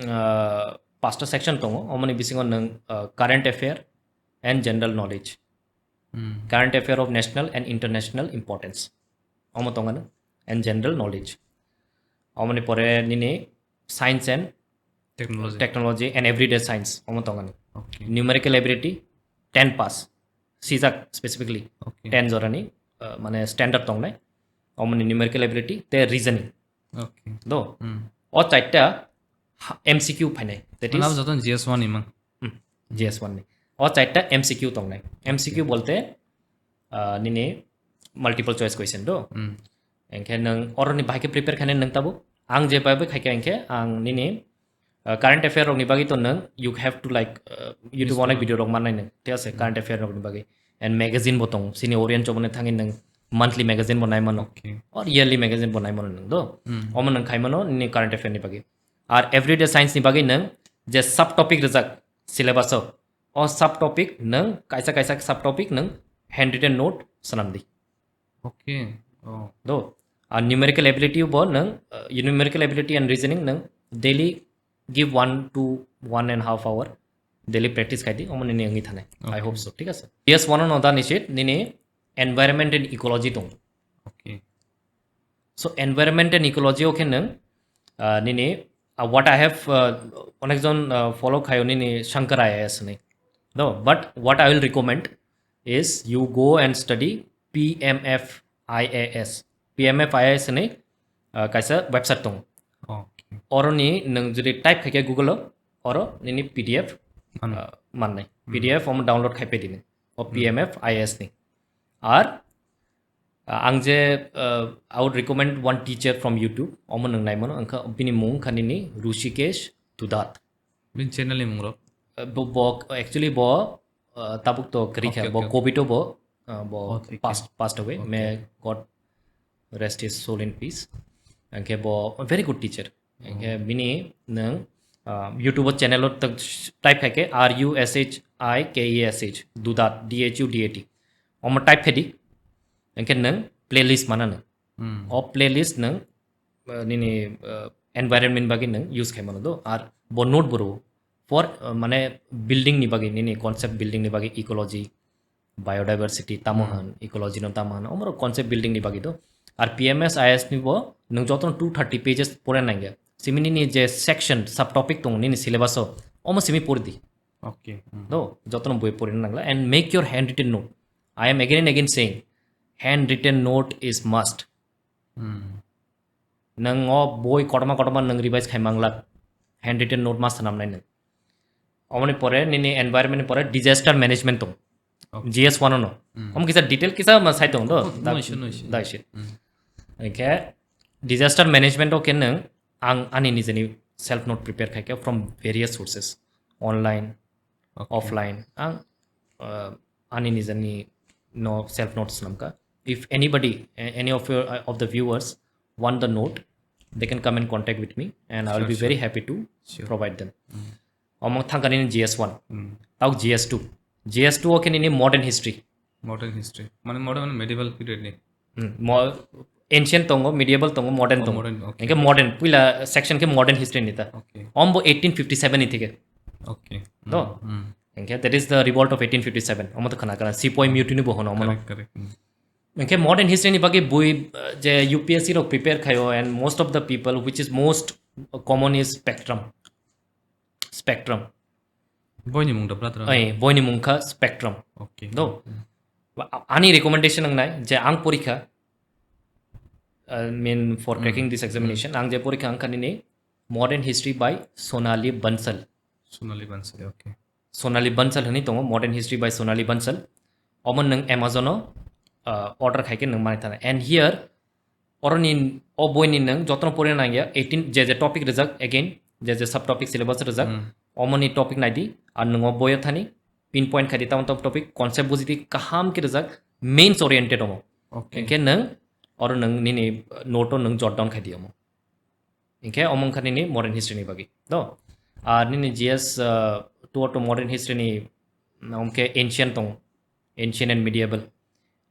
uh, pasta section tongo. Omoni bisingo nang uh, current affair and general knowledge. Hmm. Current affair of national and international importance. Omo tongano and general knowledge. Omoni pore nini science and Technology. Technology and everyday science. Omo tongano. Okay. Numerical ability, ten pass. Sijak specifically Okay. ten jorani uh, mane standard tongnai. Omoni numerical ability, te reasoning. Okay. Do. Hmm. O chaita ha- M C Q phainai. That Mana is joto G S one imang. G S one ni. O chaita M C Q tongnai. M C Q bolte uh, nini multiple choice question do. Hmm. Engke nang oroni bahai ke prepare khainai nang tabo. Ang je bai bai khaike engke ang nini uh, current affair rokni bagwi to nang you have to like uh, YouTube onek video rok mannai nang. Thik ase current affair rokni bagwi. And magazine bo tong. Sini Orient chobone thangin nang monthly magazine bo nai mano. Okay. Or yearly magazine bo nai mano nang do. Hmm. Omo nang khai mano nini current affair ni bagwi. Ar everyday science ni bagwi nang je sub topic rijak syllabus o. O sub topic nang kaisa kaisa sub topic nang handwritten note sanam di. Okay. Oh. Do. Ar numerical ability bo nang uh, numerical ability and reasoning nang daily give one to one and half hour daily practice khai di omo nini wngwi thanai. I Okay. Hope so. Thik ase. Yes, one another nishit nini environment and ecology tong. Okay. So environment and ecology okay nang uh, nini uh, what I have uh, onek jon uh, follow khayo nini Shankar I A S ni. No, but what I will recommend is you go and study P M F I A S. P M F I A S ni uh, kaisa website tong. Okay. Oroni nang jodi type khaike Google o oro nini P D F Ano. uh, mannai. P D F om download khai pedi ni. O P M F I A S ni. Ar uh, ang je uh, I would recommend one teacher from YouTube. Omo nang naimano angkha bini mung kha nini Rushikesh Dudat. Bin channel ni mung rok. Uh, bo, bo actually bo uh, tabuk to kri kha Okay, bo okay. Covid o bo uh, bo Oh, okay. Passed passed away. Okay. May God rest his soul in peace. Angkhe bo very good teacher. Angkhe bini nang uh, YouTube channel o tak type khaike R U S H I K E S H Dudat D H U D A T. Omo type khai di. Angkhe nang playlist mana nang. Hmm. O playlist nang uh, nini uh, environment bagwi nang use khai mano do. Ar bo note boro for uh, mane building ni bagwi nini concept building ni bagwi ecology, biodiversity tamo han, ecology no tamo han omoro concept building ni bagwi do. Ar P M S I S ni bo nang jotono two thirty pages pore nangya. Simi nini je section sub topic tong nini syllabus o omo simi pori di. Okay. Hmm. Do jotono boi pori nangla and make your handwritten note. I am again and again saying handwritten note is must. Hmm. Nang o boi kotorma kotorma nang revise khai manglak handwritten note ma sanam nai nang. Omoni pore nini environment ni pore disaster management tong. Okay. G S one no. Om kisa detail kisa ma sai tong do. Oh, no issue, no issue. Da issue. Hmm. Engkhe disaster management o khe nang ang ani nijeni self note prepare khai khe from various sources, online, Okay. offline. Ang uh, ani nijeni no self note swnamkha. If anybody, a- any of your uh, of the viewers want the note, they can come and contact with me, and I will Sure, be very sure. Happy to Sure. Provide them. Hmm. Omong thangkani G S one. Hmm. Tau G S two. G S two o khe nini modern history. Modern history. Mane modern mane medieval period ni. Hmm. Mo- ancient tongo, medieval tongo, modern Oh, tongo. modern, okay. Engkhe modern puila section khe modern history nita. Okay. Ombo eighteen fifty-seven ni thike. Okay. Do. Hmm. Engkhe that is the revolt of eighteen fifty-seven. Omo to khana kana Sepoy mutiny bo hono omo. Correct, correct. Hmm. Engkhe modern history ni bagwi bui uh, je U P S C rok prepare khayo and most of the people which is most common is spectrum. Spectrum. Boini mung da brother. Ai, boini mung kha spectrum. Okay. Do. Ba- Ani recommendation ang nai je ang porikha uh, mean for cracking this examination ang je porikha ang kha nini modern history by Sonali Bansal. Sonali Bansal. Okay. Sonali Bansal hwnwi tongo, Modern History by Sonali Bansal. Omo nwng Amazon o uh, order khai khe nwng manwi thana. And here oroni o boini nwng jotono porina nangya eighteen je je topic rijak again je je sub topic syllabus rijak Hmm. omoni topic naidi ar nwng o boyo thani pin point khai di tamon topic concept buji di kaham khe rijak mains oriented omo. Okay. Hwnkhe nwng Oro nwng nini note o nwng jot down khai di omo. Hinkhe omo wngkha nini modern history ni bagwi. Do. Ar nini G S, uh, two to modern history ni, mm, omkhe ancient tong. Ancient and medieval.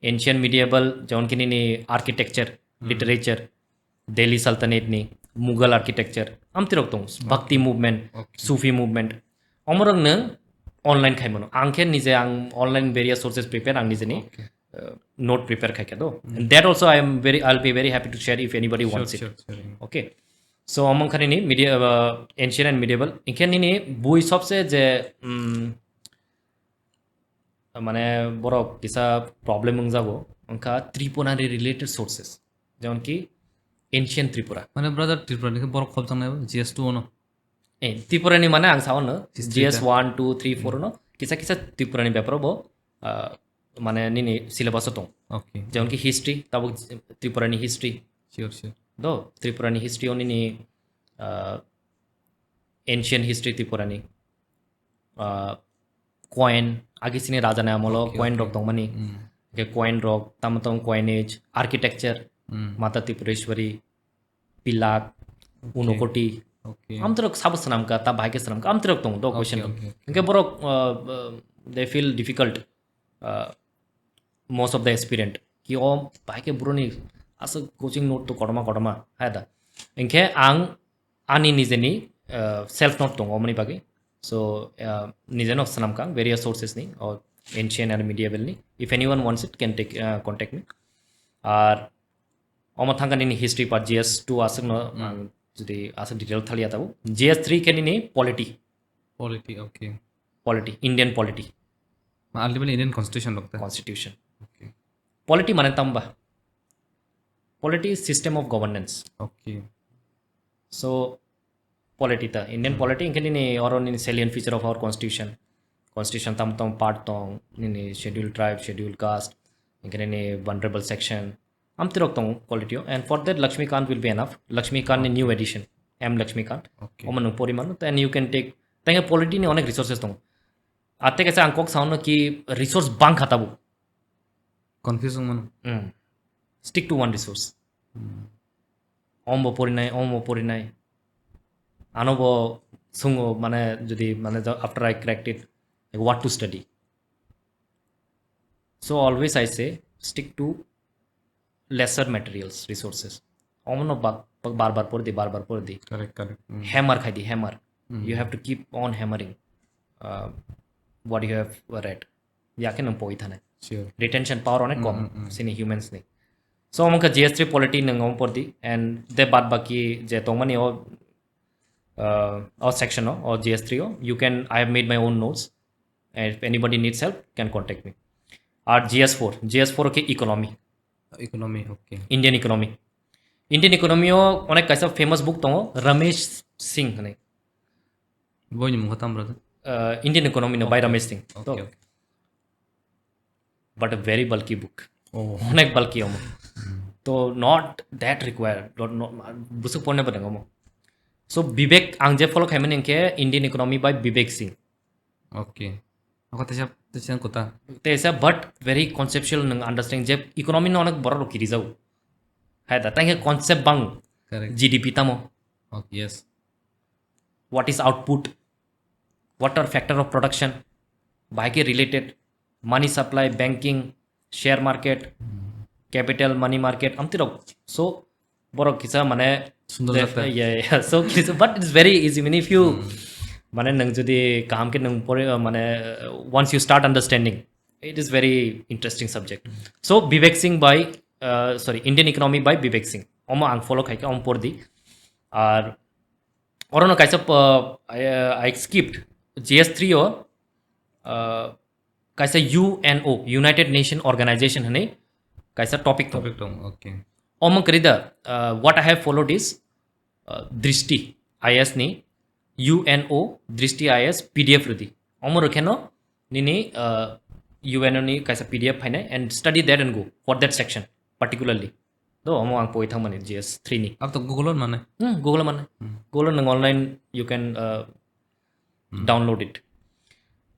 Ancient medieval, jemon ki nini architecture, Hmm. literature, Delhi Sultanate ni, Mughal architecture, amtirok tong. Bhakti Okay. movement, Okay. Sufi movement. Omorok nwng online khai mano. Ang khe nije ang online various sources prepare, ang nijeni, Okay. uh, note prepare khai khe do. Hmm. And that also I am very, I'll be very happy to share if anybody Sure, wants it. Sure, sure, yeah. Okay. So, omo wngkha nini media, uh, ancient and medieval. Hinkhe nini bui sobse je, mm, mane borok kisa problem wngjago, wngkha Tripurani related sources. Jemon ki ancient Tripura. Mane brother, Tripura ni khe borok khobjaknai bo G S two ono. Eh, Tripura ni mane ang sao no, History G S ta. one, two, three, four Hmm. no, kisa kisa Tripura ni beparo bo, ah, mane nini syllabus o tong. Okay. Jemon ki history, tabuk Tripura ni history. Sure, sure. Do, Tripura ni history o nini, ah, ancient history Tripura ni. Ah, coin, agi sini raja ni amolo Okay, coin okay. rok tongmani. Hmm. Ke coin rok, tamo tong coinage, architecture, Hmm. Mata Tripureshwari, Pilak, Okay. Unokoti. Okay. Amtrok sabo swnamka, ta bahai khe swnamka, amtrok tong, do Okay, question. Okay, okay. Hinkhe borok, uh, uh, they feel difficult, uh, most of the aspirant. Ki o bahai khe buroni aswk coaching note to kotorma kotorma, hai da. Hinkhe ang ani nijeni, uh, self note tongo omoni bagwi. So, uh, nijeno swnamka various sources ni, or ancient and medieval ni. If anyone wants it, can take, uh, contact me. Ar omo thangkha nini history part G S two aswkno Hmm. ang jodi aswk detail thaliya tabuk. G S three khe nini polity. Polity, okay. Polity, Indian polity. Ma ultimately Indian constitution lokta. Constitution. Okay. Polity mane tamba? Polity is system of governance. Okay. So, polity ta, Indian Hmm. polity, hinkhe nini oro nini salient feature of our constitution. Constitution tam tam part tong, nini schedule tribe, schedule caste, hinkhe nini vulnerable section. Amtirok tong polity o. And for that, Lakshmi Kant will be enough. Lakshmi Kant ni new edition, M Lakshmi Kant. Okay. Omo nwng pori mano. Then you can take, tenge polity ni onek resources tong. Ate kaisa ang kok sao no ki resource bang kha tabuk. Confuse wng mano. Hmm. Stick to one resource. Hmm. Om bo porinai, om bo porinai. Ano bo sungo, mane, jodi, mane, the, after I cracked it, like, what to study? So always I say, stick to lesser materials, resources. Omono bak, bak, bar bar pori di, bar bar pori di. Correct, correct. Hmm. Hammer khai di, hammer. Hmm. You have to keep on hammering, uh, what you have read. Yakhe nwng poi thanai. Sure. Retention power onek kom, Hmm, hmm, hmm. sini humans ni. So, omo wngkha G S three polity nwng omo por di, and de bad baki je tongmani o, uh, o section o, o G S three o, you can, I have made my own notes. And if anybody needs help, can contact me. Ar G S four, G S four ke economy. Economy, okay. Indian economy. Indian economy o onek kaisa famous book tongo, Ramesh Singh hwnwi. Boini mungkha tam brother? Uh, Indian economy no, by Okay. Ramesh Singh. Okay, To, okay. But a very bulky book. Oh. Onek bulky omo. Hmm. To not that required. Not, not, busuk porne ba omo. So Vivek, ang je follow khaimani hinkhe Indian economy by Vivek Singh. Okay. Ako teisa, teisa kota. Teisa, but very conceptual nwng understanding je economy no onek borok rok kiri jago. Hai da, tangke concept bang Correct. G D P tamo. Okay, yes. What is output? What are factor of production? Bahai ke related, money supply, banking, share market, Hmm. capital, money market, amtirok. So, borok kisa mane Sundor de-, jata. Yeah, yeah. So, kisa, but it's very easy. I mean, if you, Hmm. mane nwng jodi kaham ke nwng pore, uh, mane, uh, once you start understanding, it is very interesting subject. So, Vivek Singh by, uh, sorry, Indian Economy by Vivek Singh. Omo ang follow khaikha, omo por di. Ar orono kaisa, uh, I, uh, I skipped G S three o, uh, kaisa U N O, United Nation Organization hwnwi kaisa topic tongo. Topic tongo, okay. Omo kwrwi da, uh, what I have followed is, uh, Drishti I A S ni U N O Drishti I A S P D F rwdi. Omo rwkheno nini, uh, U N O ni kaisa P D F phainai and study that and go for that section particularly. Do, omo ang poi thangmani G S three ni. Abo to Google o mane? Hmm, Google o mane. Hmm. Google o nwng online you can, uh, Hmm. download it.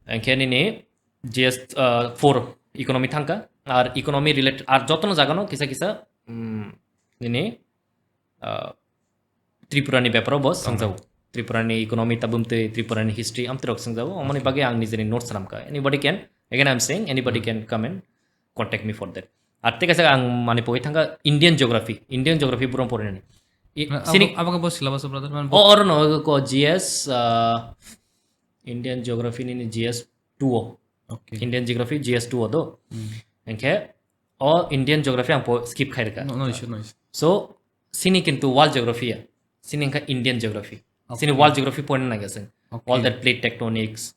Hinkhe nini G S, uh, four economy thangkha, ar economy related, ar jotono jagano kisa kisa, um, nini, uh, Tripura ni beparo bo swngjao. Tripura ni economy tabum tei Tripura ni history amtwi rok swngjao. Omoni bagwi ang nijeni notes ramkha. Anybody can, again I'm saying, anybody can come and contact me for that. Ar tei kaisa ang mani pogwi thangkha Indian geography. Indian geography burom porinani. I- sini abo abo syllabus brother man. O oro no ko G S, uh, Indian geography nini G S two o. Okay. Indian geography G S two o do. Engkhe o Indian geography ang po skip khai rwkha. No, no issue, no issue. So sini kintu world geography ya. Sini engkha Indian geography. Sini world geography point nang gasing. Okay. All that plate tectonics,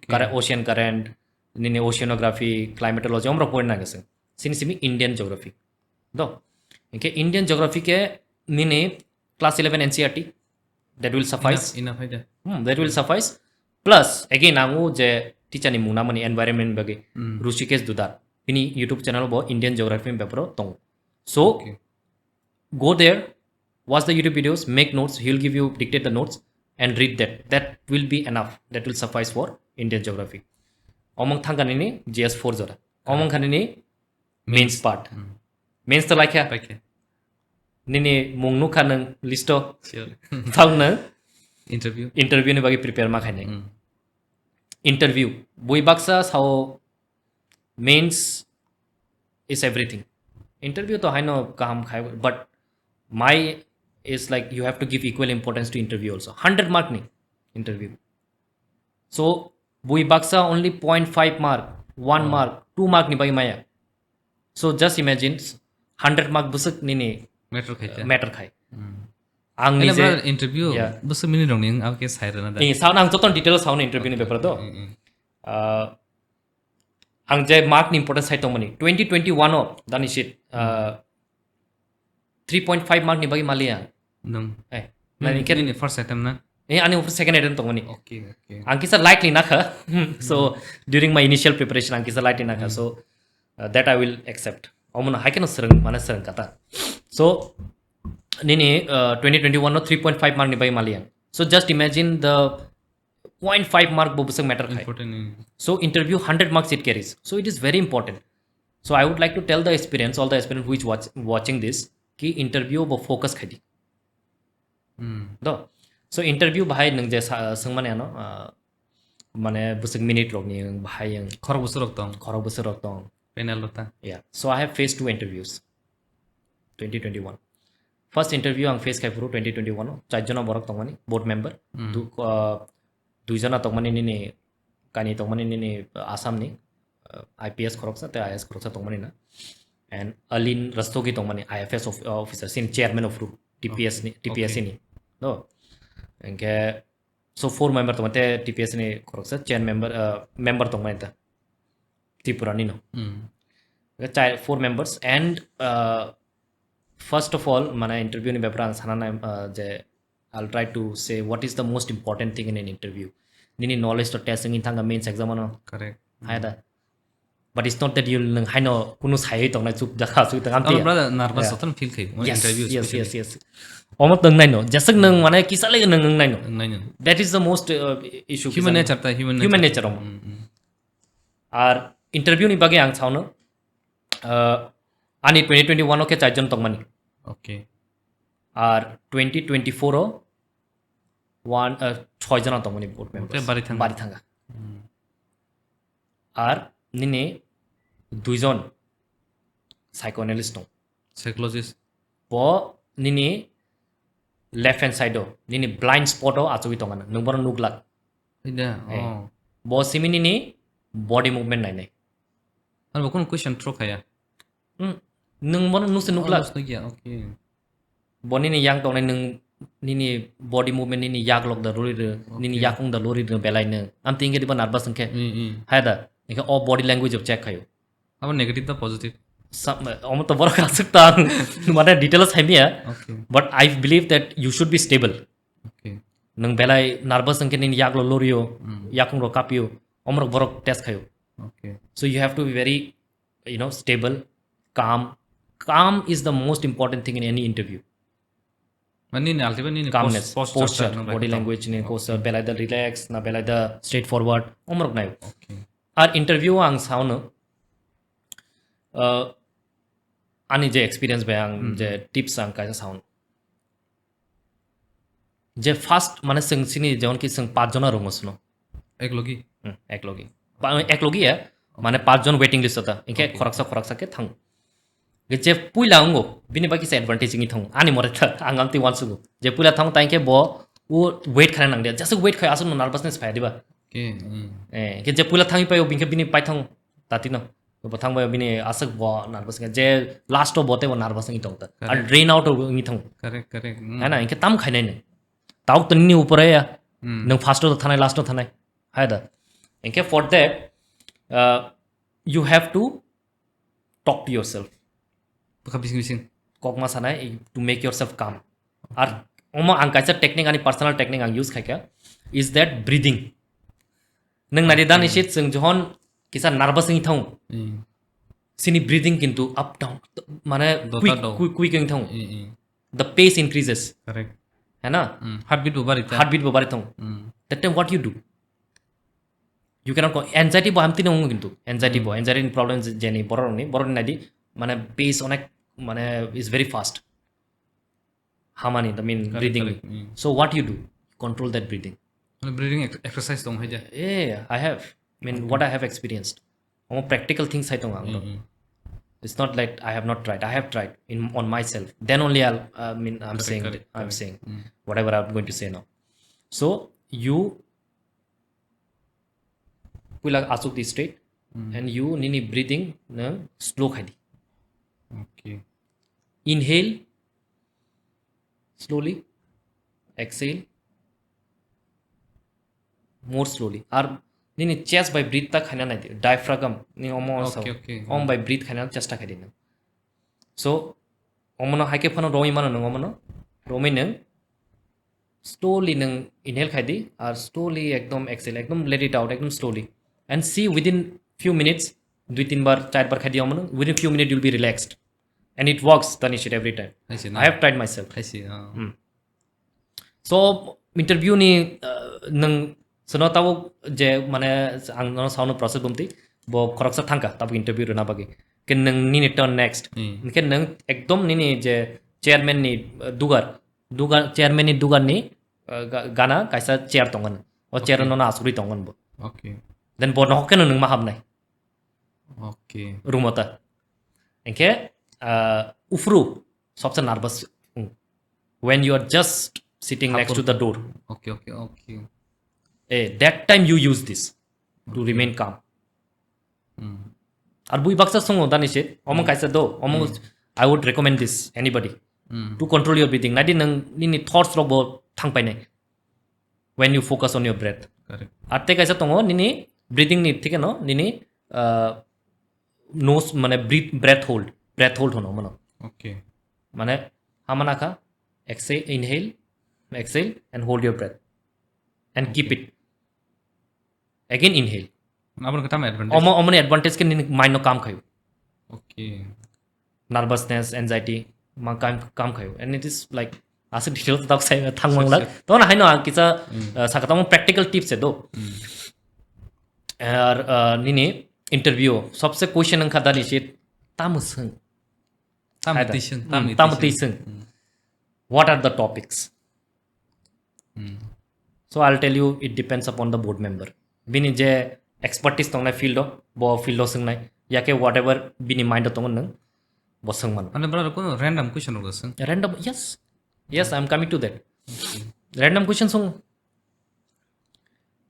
current, ocean current, nini oceanography, climatology, omrok point nang gasing. Sini simi Indian geography. Do. Engkhe Indian geography ke nini class eleven N C E R T, that will suffice. Enough, enough hai da. Hmm, that will suffice. Plus again ang o je teacher ni mung namani environment bagwi, Rishikesh Dudar. Bini YouTube channel bo Indian geography ni beparo tongo. So go there, watch the YouTube videos, make notes. He'll give you, dictate the notes and read that. That will be enough. That will suffice for Indian geography. Omong thangka nini G S four jora. Omong kha nini mains part. Mains to laikha. Paikha. Nini mung nukha nang list o. Sure. Thang nang interview. Interview ni bagwi prepare ma khainai. Interview. Bui baksa sao mains is everything. Interview to haino kaham khai, but my is like you have to give equal importance to interview also. Hundred mark ni interview. So bui baksa only point five mark, one mark, two mark ni bagwi maya. So just imagine, hundred mark bwswk nini matter khai. Matter khai. Ang nije interview bwswk minute rok ni ang ke sai rwna da. Ni sao nang joto detail sao interview ni bepar do. Ah, ang je mark ni importance sai tongmani twenty twenty-one o dani sheet, ah, three point five mark ni bagwi maliya. Nung. Eh, nini first attempt na? Eh, ani ufur second attempt tongmani. Okay, okay. Ang kisa lightly nakha. So during my initial preparation ang kisa lightly nakha. So uh, that I will accept. Omono hai keno sereng, mane sereng kata. So nini uh, twenty twenty-one no three point five mark ni bagwi maliya. So just imagine the point five mark bo bwswk matter khai. Important. So interview hundred marks it carries. So it is very important. So I would like to tell the aspirants, all the aspirants who is watch, watching this, ki interview bo focus khai di. Do. So interview bahai nung je sa- sungmani ano, ah, mane bwswk minute rok ni bahai ang khorok bwswk rok tong. Khorok bwswk rok tong. Panel rok ta. Yeah. So I have faced two interviews. Twenty twenty-one. First interview ang face khai phuru twenty twenty-one o, char jona borok tongmani, board member. Du- ah, dui jona tongmani nini kani tongmani nini, ah, Assam ni, ah, I P S khoroksa tei I A S khoroksa tongmani na. And Alin Rastogi tongmani I F S of, ah, officer, sini chairman of ru T P S ni, T P S ni. No. Engke so four member tongmani te T P S ni khoroksa chair member, ah, member tongmani ta. Tripura ni no. Chai four members and, uh, first of all, mane interview ni bepar ang sana nai, uh, je I'll try to say what is the most important thing in an interview. Nini knowledge to test wngwi thangkha mains exam ano. Correct. Hai da. But it's not that you nung haino kunu sai tong nai chup jakha chup tong amti. Brother nervous sotan feel khai. Yes, interview yes, yes, yes. Omo tong nai no. Jasuk nung mane kisa lagi nung nung nai no. Nung nai no. That is the most, uh, issue. Human nature ta, human nature. Human nature omo. Ar interview ni bagwi ang saono, uh, ani twenty twenty-one o khe char jon tongmani. Okay. Ar twenty twenty-four o one, uh, choi jon tongmani board members. Bari thanga. Bari thanga. Ar nini dui jon psychoanalyst tong. Psychologist. Bo nini left hand side o, nini blind spot o achugwi tongana, nung bono nuglak. Ida. Bo simi nini body movement nainai. Ano bo kono question throw khaya. Nung bono nuse nuglak. Nukya, okay. Bo nini yang tongnai nung nini body movement nini yak lok da lori re, nini yakung da lori re belai nung. Am tingge diba nervous hwnkhe. Hai da, hwnkhe o body language of check khayo. Abo negative da positive? Omo to borok aswk ta ang mane detail o saimaya. Okay. But I believe that you should be stable. Okay. Nung belai nervous hwnkhe nini yak lo lorio, yakung ro kapio, omorok borok test khayo. Okay. So you have to be very, you know, stable, calm. Calm is the most important thing in any interview. Mane nini ultimate nini calmness, posture, body language ni posture, belai da relax na belai da straightforward, omorok nayo. Okay. Ar interview ang saono, uh, ani je experience bai ang Hmm. je tips ang kaisa sound. Je first mane chwng chini jemon ki chwng pach jona rwngo sino. Ek logi? Hmm, ek logi. Pa-, ek logi ya, mane pach jon waiting list ta. Inkhe Okay. khoroksa khoroksa khe thang. Je puila wngo, bini bai kisa advantage wngwi thang. Ani more ta, ang amtwi uansugo. Je puila thang ta inkhe bo o wait khaina nang dia. Just wait khai aswk no nervousness phai diba. Okay, hmm. Eh, inkhe je puila thangwi paio, bini pai thang tatino. Bo thang bai bini aswk bo nervous wngkha. Je last o bo tei bo nervous wngwi tong ta. Ar Correct. drain out wngwi thang. Correct, correct. Hmm. Hai na, inkhe tam khainai nai. Tauk to nini upore ya. Hmm. Nang first o thanai, last o thanai. Hai da. Inkhe for that, uh, you have to talk to yourself. Bwkha bising bising. Kokma sanai to make yourself calm. Ar omo ang kaisa technique, ani personal technique ang use khaikha, is that breathing. Nang nari dan Okay. isit chwng johon kisa nervous wngwi thang. Hmm. Sini breathing kintu up down, mane Dota quick, do. quick, quick wngwi thang. Hmm, hmm. The pace increases. Correct. Hai na? Hmm. Heartbeat bo bari ta. Heartbeat bo bari thang. Hmm. That time what you do? You cannot co-, anxiety bo hamtini wngo kintu. Anxiety Hmm. bo, anxiety ni problem je-, jeni borok ni, borok ni nadi, mane pace onek, mane is very fast. Hamani, the mean Correct, breathing ni. correct. Hmm. So what you do? Control that breathing. Mane breathing ex-, exercise tong hai ja. Yeah, I have. I mean, Okay. what I have experienced. Omo practical things hai tong ang. Hmm, hmm. It's not like I have not tried. I have tried in, on myself. Then only I'll, I mean, I'm Correct, saying, correct, I'm correct. saying Hmm. whatever I'm going to say now. So you puila asuk di straight Hmm. and you nini breathing nang slow khai di. Okay. Inhale slowly, exhale more slowly. Ar nini chest by breathe ta khaina nai di, diaphragm ni omo Okay, sao. okay, Om hmm. by breathe khaina chesta khai di nang. So, omono hai khe phano romwi mano nang omono. Romwi nang slowly nang inhale khai di, ar slowly ekdom exhale, ekdom let it out, ekdom slowly. And see within few minutes, dui tin bar, char bar khai di omono, within few minutes you'll be relaxed. And it works, Tanishit, every time. I see, I no. have tried myself. I see, uh. Hmm. So, interview ni, uh, nang sono tabo je mane ang no sound process bumti, bo khoroksa thangka tabo interview rwna bagwi. Ke nang nini turn next. Hmm. Ke nang ekdom nini je chairman ni, uh, dugar, dugar, chairman ni dugar ni, uh, ga-, gana kaisa chair tongan. O chair Okay. no na asuri tongan bo. Okay. Then bo no hokke no nang ma habnai. Okay. Room o ta. Engke, uh, ufru sobse nervous. Hmm. When you are just sitting next to Hapur. the door. Okay, okay, okay. Eh, that time you use this to Okay. remain calm. Hmm. Ar bui baksa songo dani se, omo Hmm. kaisa do, omo Hmm. I would recommend this anybody Hmm. to control your breathing. Nadi nang nini thoughts rok bo thang painai. When you focus on your breath. Correct. Ar tei kaisa tongo nini breathing ni thike no nini, uh, nose mane breathe, breath hold, breath hold hono mano. Okay. Mane hamana kha, exhale, inhale, exhale and hold your breath and keep Okay. it. Again inhale. Aboni khe tamo advantage? Omo, omoni advantage khe nini mind no calm khayo. Okay. Nervousness, anxiety, ma calm, calm khayo. And it is like, aswk detail ta sai thang Sure, mangla. sure. Tamo haino ang kisa, Hmm. uh, sakatamo practical tips edo. Hmm. Ar, uh, nini interview, sobse question wngkha dani se, tamo swng. Tamo Haida. twi swng, Hmm, tamo tamo twi twi swng. swng. Hmm. What are the topics? Hmm. So I'll tell you, it depends upon the board member. Bini je expertise tongnai field o, bo field o swngnai. Yake whatever bini mind o tongo nwng, bo swng mano. Mane bro, kono random question rok swng? Random, yes. Yes, I'm coming to that. Okay. Random question song.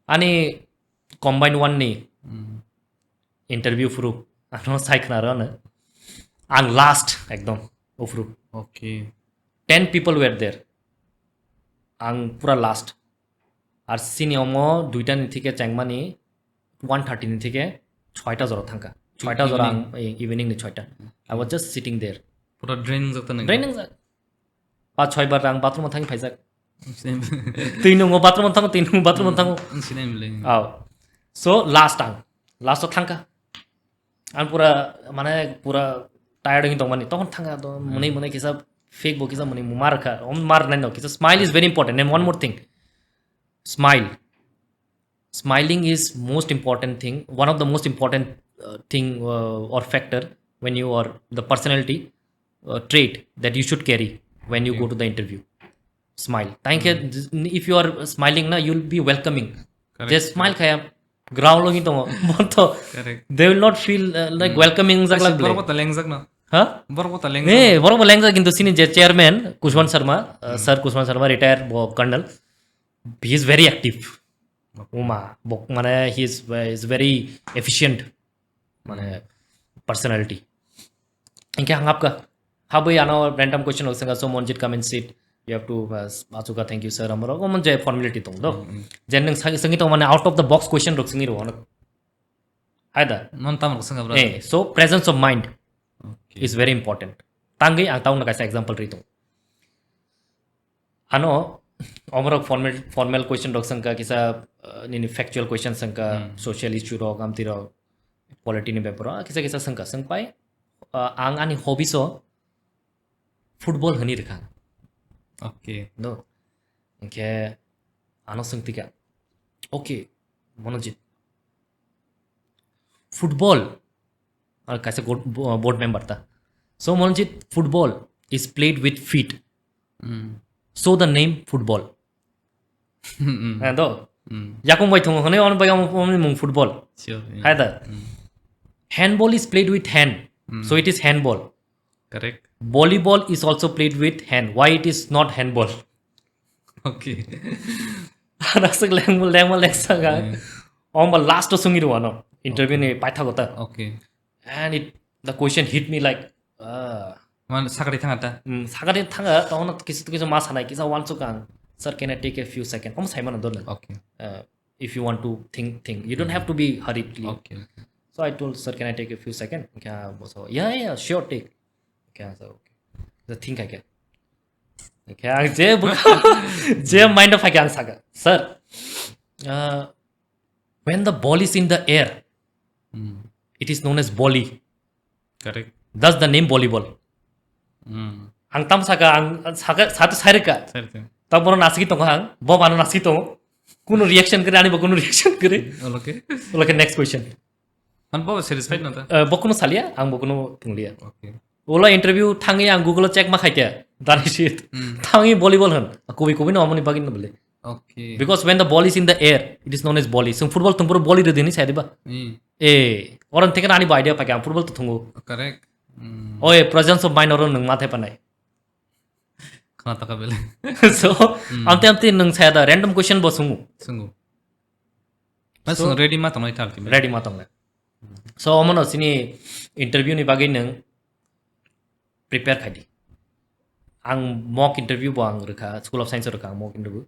Ani combine one ni Hmm. interview phuru ano sai khna rw no. Ang last ekdom uphuru. Okay. Ten people were there. Ang pura last. Ar sini omo duita ni thike chengmani one thirty ni thike choita jora thangka. Choita jora ang, Evening. eh, evening ni choita. I was just sitting there. Pura drain jak ta nang. Drain jak. Pa choi bar ang bathroom thang phaijak. Same. Twi nungo bathroom thango, twi nungo bathroom thango. Ang sinai mle. Aw. So last ang. Last o thangka. Ang pura mane pura tired wngwi tongmani. Tokon thangka to Hmm. mwnwi mwnwi kisa fake bo kisa mwnwi mar kha. Om mar nai no kisa smile is very important. And one more thing. Smile. Smiling is most important thing. One of the most important, uh, thing, uh, or factor when you are the uh, trait that you should carry when you go to the interview. Smile. Thank you. If you are smiling na, you'll be welcoming. Correct. Je smile khaya ground lo hintongo. Bonto. Correct. They will not feel uh, like welcoming jak lak. Borok ta lengjak na. Ha? Borok ta lengjak. Eh, borok bo lengjak kintu sini je chairman Kushwant Sharma, uh, sir Kushwant Sharma, retired bo colonel. He is very active. Uma, bok mane he is, uh, is very efficient. Mane personality. Inke hangapka. Habwi ano random question rok sanga, so Monjit, come and sit. You have to, uh, achuka, thank you sir. Amaro omo je formality tong do. Je nang sangi sangi tong mane out of the box question rok sangi ro. Haida. Non tam rok sanga bro. Eh, so presence of mind is very important. Tangwi ang taung na kaisa example ri tong. Ano omorok formal formal question rok sangka kisa, uh, nini factual question sangka, social issue rok, amti rok, quality ni beparo kisa kisa sangka sangpai, uh, ang ani hobby so football hani rikha. Okay. No. Inke ano sangtika. Okay, Monojit. Football. Ar kaisa board member ta. So Monojit, football is played with feet. So the name football. Ando. Yakung bai thongo hone on bai om mung football. Sure. Hai da. Handball is played with hand. So it is handball. Correct. Volleyball is also played with hand. Why it is not handball? Okay. Rasik lengmo lengmo lengsa ga. Om ba last sungi ruano. Interview ni paitha gota. Okay. And it the question hit me like, ah. Man sakari thanga ta. Hmm, sakari thanga ta ono kisu kisu ma sanai kisa wansuk ang. Sir, can I take a few seconds? Om sai mana dole. Okay. Uh, if you want to think, think. You don't have to be hurriedly. Okay, okay. So I told, sir, can I take a few seconds? Okay, ah, boso. Yeah, yeah, yeah, sure, take. Okay, sir, okay. The think I can. Okay, ang je buka, je mind of ang saka. Sir, uh, when the ball is in the air, it is known as volley. Correct. Thus the name volleyball. Ang tam saka, ang saka satu sarika. Sarika. Tam bono nasiki tongo ang, bo bano nasiki tongo. Kuno reaction kare ani bo kuno reaction kare. Oloke. Oloke next question. Ang bo satisfied na ta? Eh, bo kuno salia, ang bo kuno tunglia. Okay. Ola interview thangi ang Google check ma khaite. Dari sit. Thangi volleyball han. Kubi kubi no amoni bagin no bole. Okay. Because when the ball is in the air, it is known as volley. So football tumpur volley re dini sai diba. Eh, orang tekan ani bo idea pakai football to thungu. Correct. Oi, presence of mind orang nung mate panai. Khana taka bele. So, amte amte nung saya da random question bo sungu. Sungu. Mas so, ready ma tongnai tal ki. Ready ma tongnai. So, omono sini interview ni bagwi nung prepare khai di. Ang mock interview bo ang rwkha, School of Science o rwkha ang mock interview.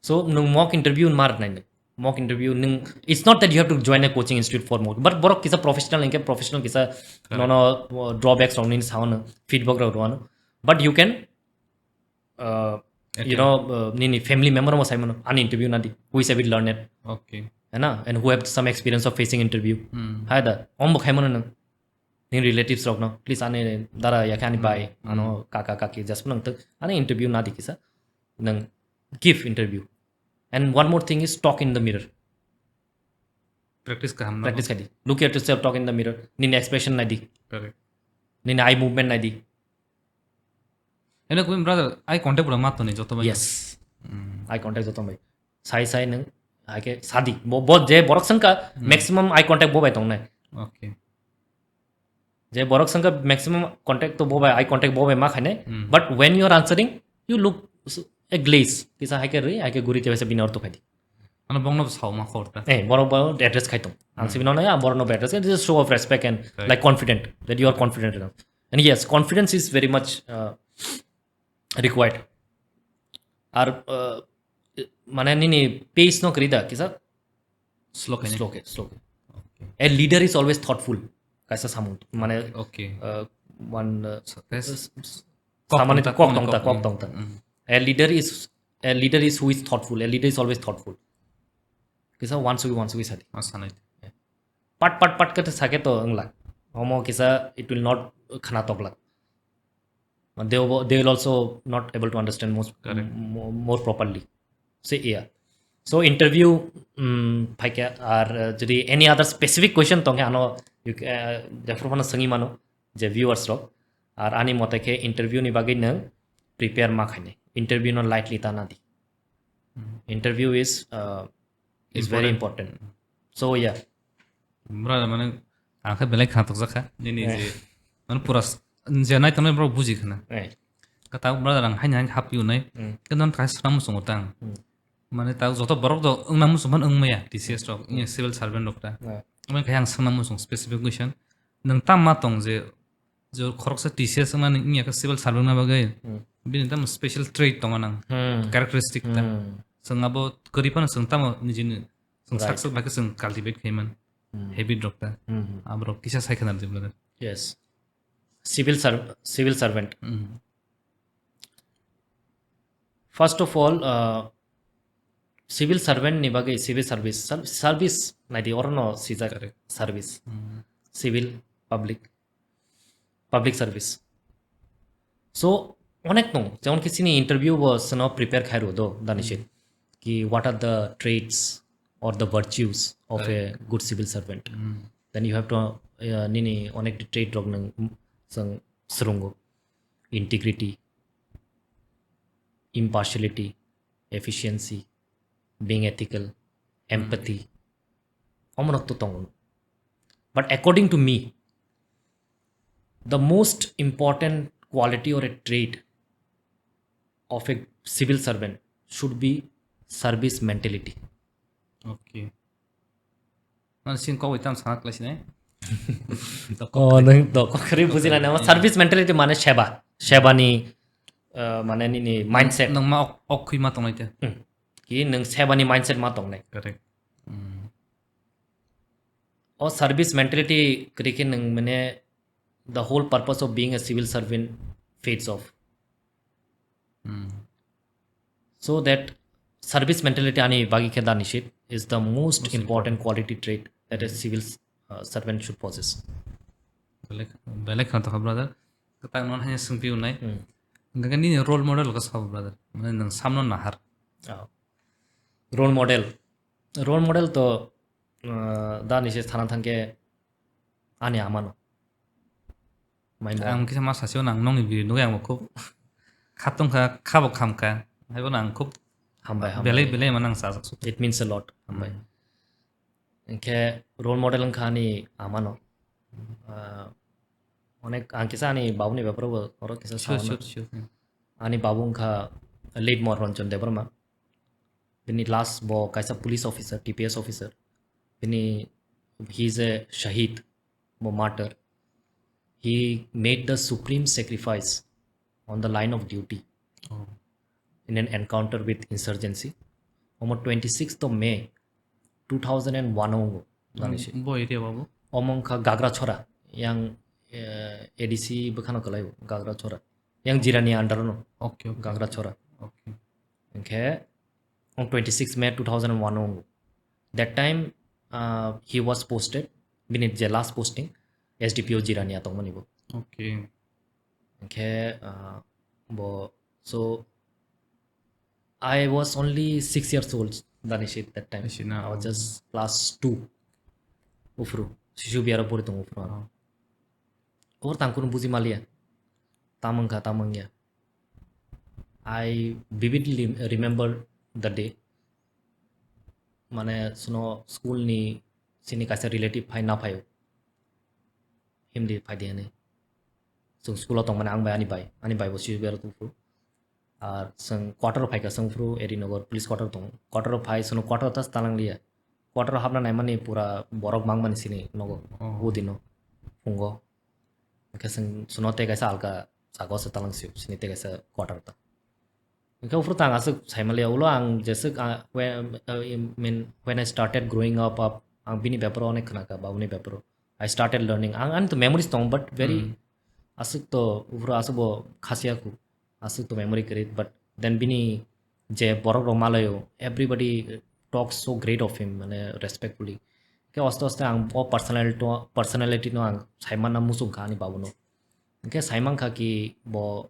So, nwng mock interview ma rwnai nwng. Mock interview nwng, it's not that you have to join a coaching institute for mock, but borok kisa professional, engke professional kisa nono, uh, drawbacks rok nini sao nwng feedback rok rwano. But you can, uh, you know, uh, nini family member mo sai mano, ani interview nadi, who is a bit learned. Okay. Hai na? And who have some experience of facing interview. Hai da, ombo khai mano nwng. Nini relatives rokno, please ani dara yakhe ani bai, ano kaka kaki just nang tak ani interview nadi kisa, nang give interview. And one more thing is talk in the mirror. Practice kaham na. Practice khai di. Look at yourself, talk in the mirror. Nini expression nai di. Correct. Nini eye movement nai di. Ene kumi brother, eye contact pura mato ni joto bai. Yes. Eye contact joto bai. Sai sai nang, ake sadi. Bo, bo je borok sangka maximum eye contact bo bai tongnai. Okay. Je borok sangka maximum contact to bo bai, eye contact bo bai ma khainai. But when you are answering, you look s-, a glaze. Kisa hai ke rwi, hai ke guri te bai se bini ortho khai di. Ano bongno sao ma khor ta. Eh, borok bo address khai tong. Ang sibino na ya, borok no address. It is a show of respect and, correct, like, confident, that you are confident enough. And yes, confidence is very much, uh, required. Ar, uh, mane nini pace no krida kisa slow khe. Slow khe, slow khe. Okay. A leader is always thoughtful. Kaisa samung mane, okay, uh, one, uh, samani kok tongta, kok tongta. A leader is, a leader is who is thoughtful. A leader is always thoughtful. Kisa wansugwi wansugwi sadi. Asanai. Pat pat pat khe sake to wngla. Omo kisa it will not khana toklak. They will, they will also not able to understand most, correct, mo-, more properly. So yeah. So interview, um, phaikha ar, uh, jodi any other specific question tongkhe ano, you ca-, uh, jephru phano swngi mano je viewers rok. Ar ani mote khe interview ni bagwi nwng prepare ma khainai. Interview no lightly ta na di. Hmm. Interview is, uh, is very Important. important. So, yeah. Brother, mane, ang khe belai kha tokjak kha. Nini Eh. je, mane, pura s-, je nai tongnai borok buji khna. Eh. Kata brother, ang haini haini hap yunai. Hmm. Khe non kaisa swnam muchungo tang. Hmm. Mane, ta joto borok do wngna muchung phan wngmaya, T C S rok, Hmm. civil servant rok ta. Eh. Mane, khe ang swngna muchung specific question. Nwng tam ma tong je, je khoroksa T C S wngnani wngya khe civil servant wngna bagwi Hmm. bini tamo special trait tongo nang, Hmm. characteristic ta. Hmm. Chwng abo kwrwi phano chwng tamo nijini chwng Right. sak sak bai khe chwng cultivate khai man Hmm. habit rok ta. Hmm. Aborok kisa sai khna rwdi brother. Yes. Civil serv-, civil servant. Hmm. First of all, uh, civil servant ni bagwi civil service, ser-, service naidi orono sijak Correct. service. Hmm. Civil, public, public service. So, onek tong, jemon ki chini interview bo seno prepare khai rw do, dani Hmm. shit. Ki what are the traits or the virtues of Correct. a good civil servant? Hmm. Then you have to, uh, nini onek trait rok nang, mm, sang srungo. Integrity, impartiality, efficiency, being ethical, Hmm. empathy. Omo rok to tongo. But according to me, the most important quality or a trait of a civil servant should be service mentality. Okay. Mane sing kok itam sana klai sinai. Oh, nang to kok kari buji na, service mentality mane seba. Seba ni, uh, mane nini mindset. Nang ma ok, ok khui ma tongnai te. Hmm. Ki nang seba ni mindset ma tongnai. Correct. Hmm. O service mentality kri khe nang mane the whole purpose of being a civil servant fades off. Hmm. So that service mentality ani bagi khe da nishit is the most Most important quality trait that a Hmm. civil, uh, servant should possess. Belai, belai khna tokha brother. Kwtak non hanya swngpi unai. Hmm. Hingkha khe nini role model khe sabo brother. Mane nwng samno nahar. Oh. Role model. Role model to, uh, da nishit thana thangkhe ani amano. Maimo. Ang kisa ma sasio nang nongni video nugui ang bo khub khatong kha, khabo kham kha. Haibo nang khub Hambai, hambai. belai, belai ma nang sajak su. It means a lot. Hambai. Hmm. Hingkhe role model wngkha ani amano. Ah, onek ang kisa ani babuni beparo bo oro kisa Sure, sauna. sure, sure. Hmm. Ani babu wngkha late Mohan Ranjan Debbarma. Bini last bo kaisa police officer, T P S officer. Bini, he is a shahid, bo martyr. He made the supreme sacrifice on the line of duty Oh. in an encounter with insurgency. Omo twenty-sixth of May two thousand and one ongo, Hmm, nani se. Bo area babu? Omo wngkha Gagrachora, yang, eh, A D C bwkhano kwlai o, Gagrachora. Yang Jirani under no, Okay, okay. Gagrachora. Okay. Hingkhe, on twenty-six May two thousand one ongo. That time, uh, he was posted, bini je last posting, S D P O Jirani a tongmani bo. Okay. Hingkhe, uh, bo, so, I was only six years old, dani shit, that time. Isi na, I was oh. just class two. Ufru, Shishu Bihar o pori tongo ufru. Oh. Or tangkunu buji maliya. Tamang kha, tamang ya. I vividly remember the day. Mane, suno school ni sini kaisa relative phai na phaio. Himdi phai di hwnwi. Chwng school o tongmani ang bai ani bai. Ani bai bo Shishu Bihar o tongphuru. Ar chwng quarter o phaikha chwng phuru Eri Nagar police quarter tongo. Quarter o phai chwngno quarter o tas talang liya. Quarter o hapna naimani pura borok mangmani sini nogo. Oh. Udino. Phungo. Hingkhe chwng chwngno tei kaisa alka jaga o se talang sio. Sini tei kaisa quarter ta. Hingkhe uphuru tang aswk saimaliya ulo ang jeswk, ah, when, uh, I mean, when I started growing up, up, ang bini beparo onek khna kha, babuni beparo. I started learning. Ang, ani to memories tongo, but very Hmm. aswk to uphuru aswk bo khasiya khu. Aswk to memory kwrwi, but then bini je borok rok malaio, everybody talks so great of him, mane respectfully. Khe aste aste ang o personality to, personality no ang saimanna muchung kha ani babuno. Hingkhe saimankha ki bo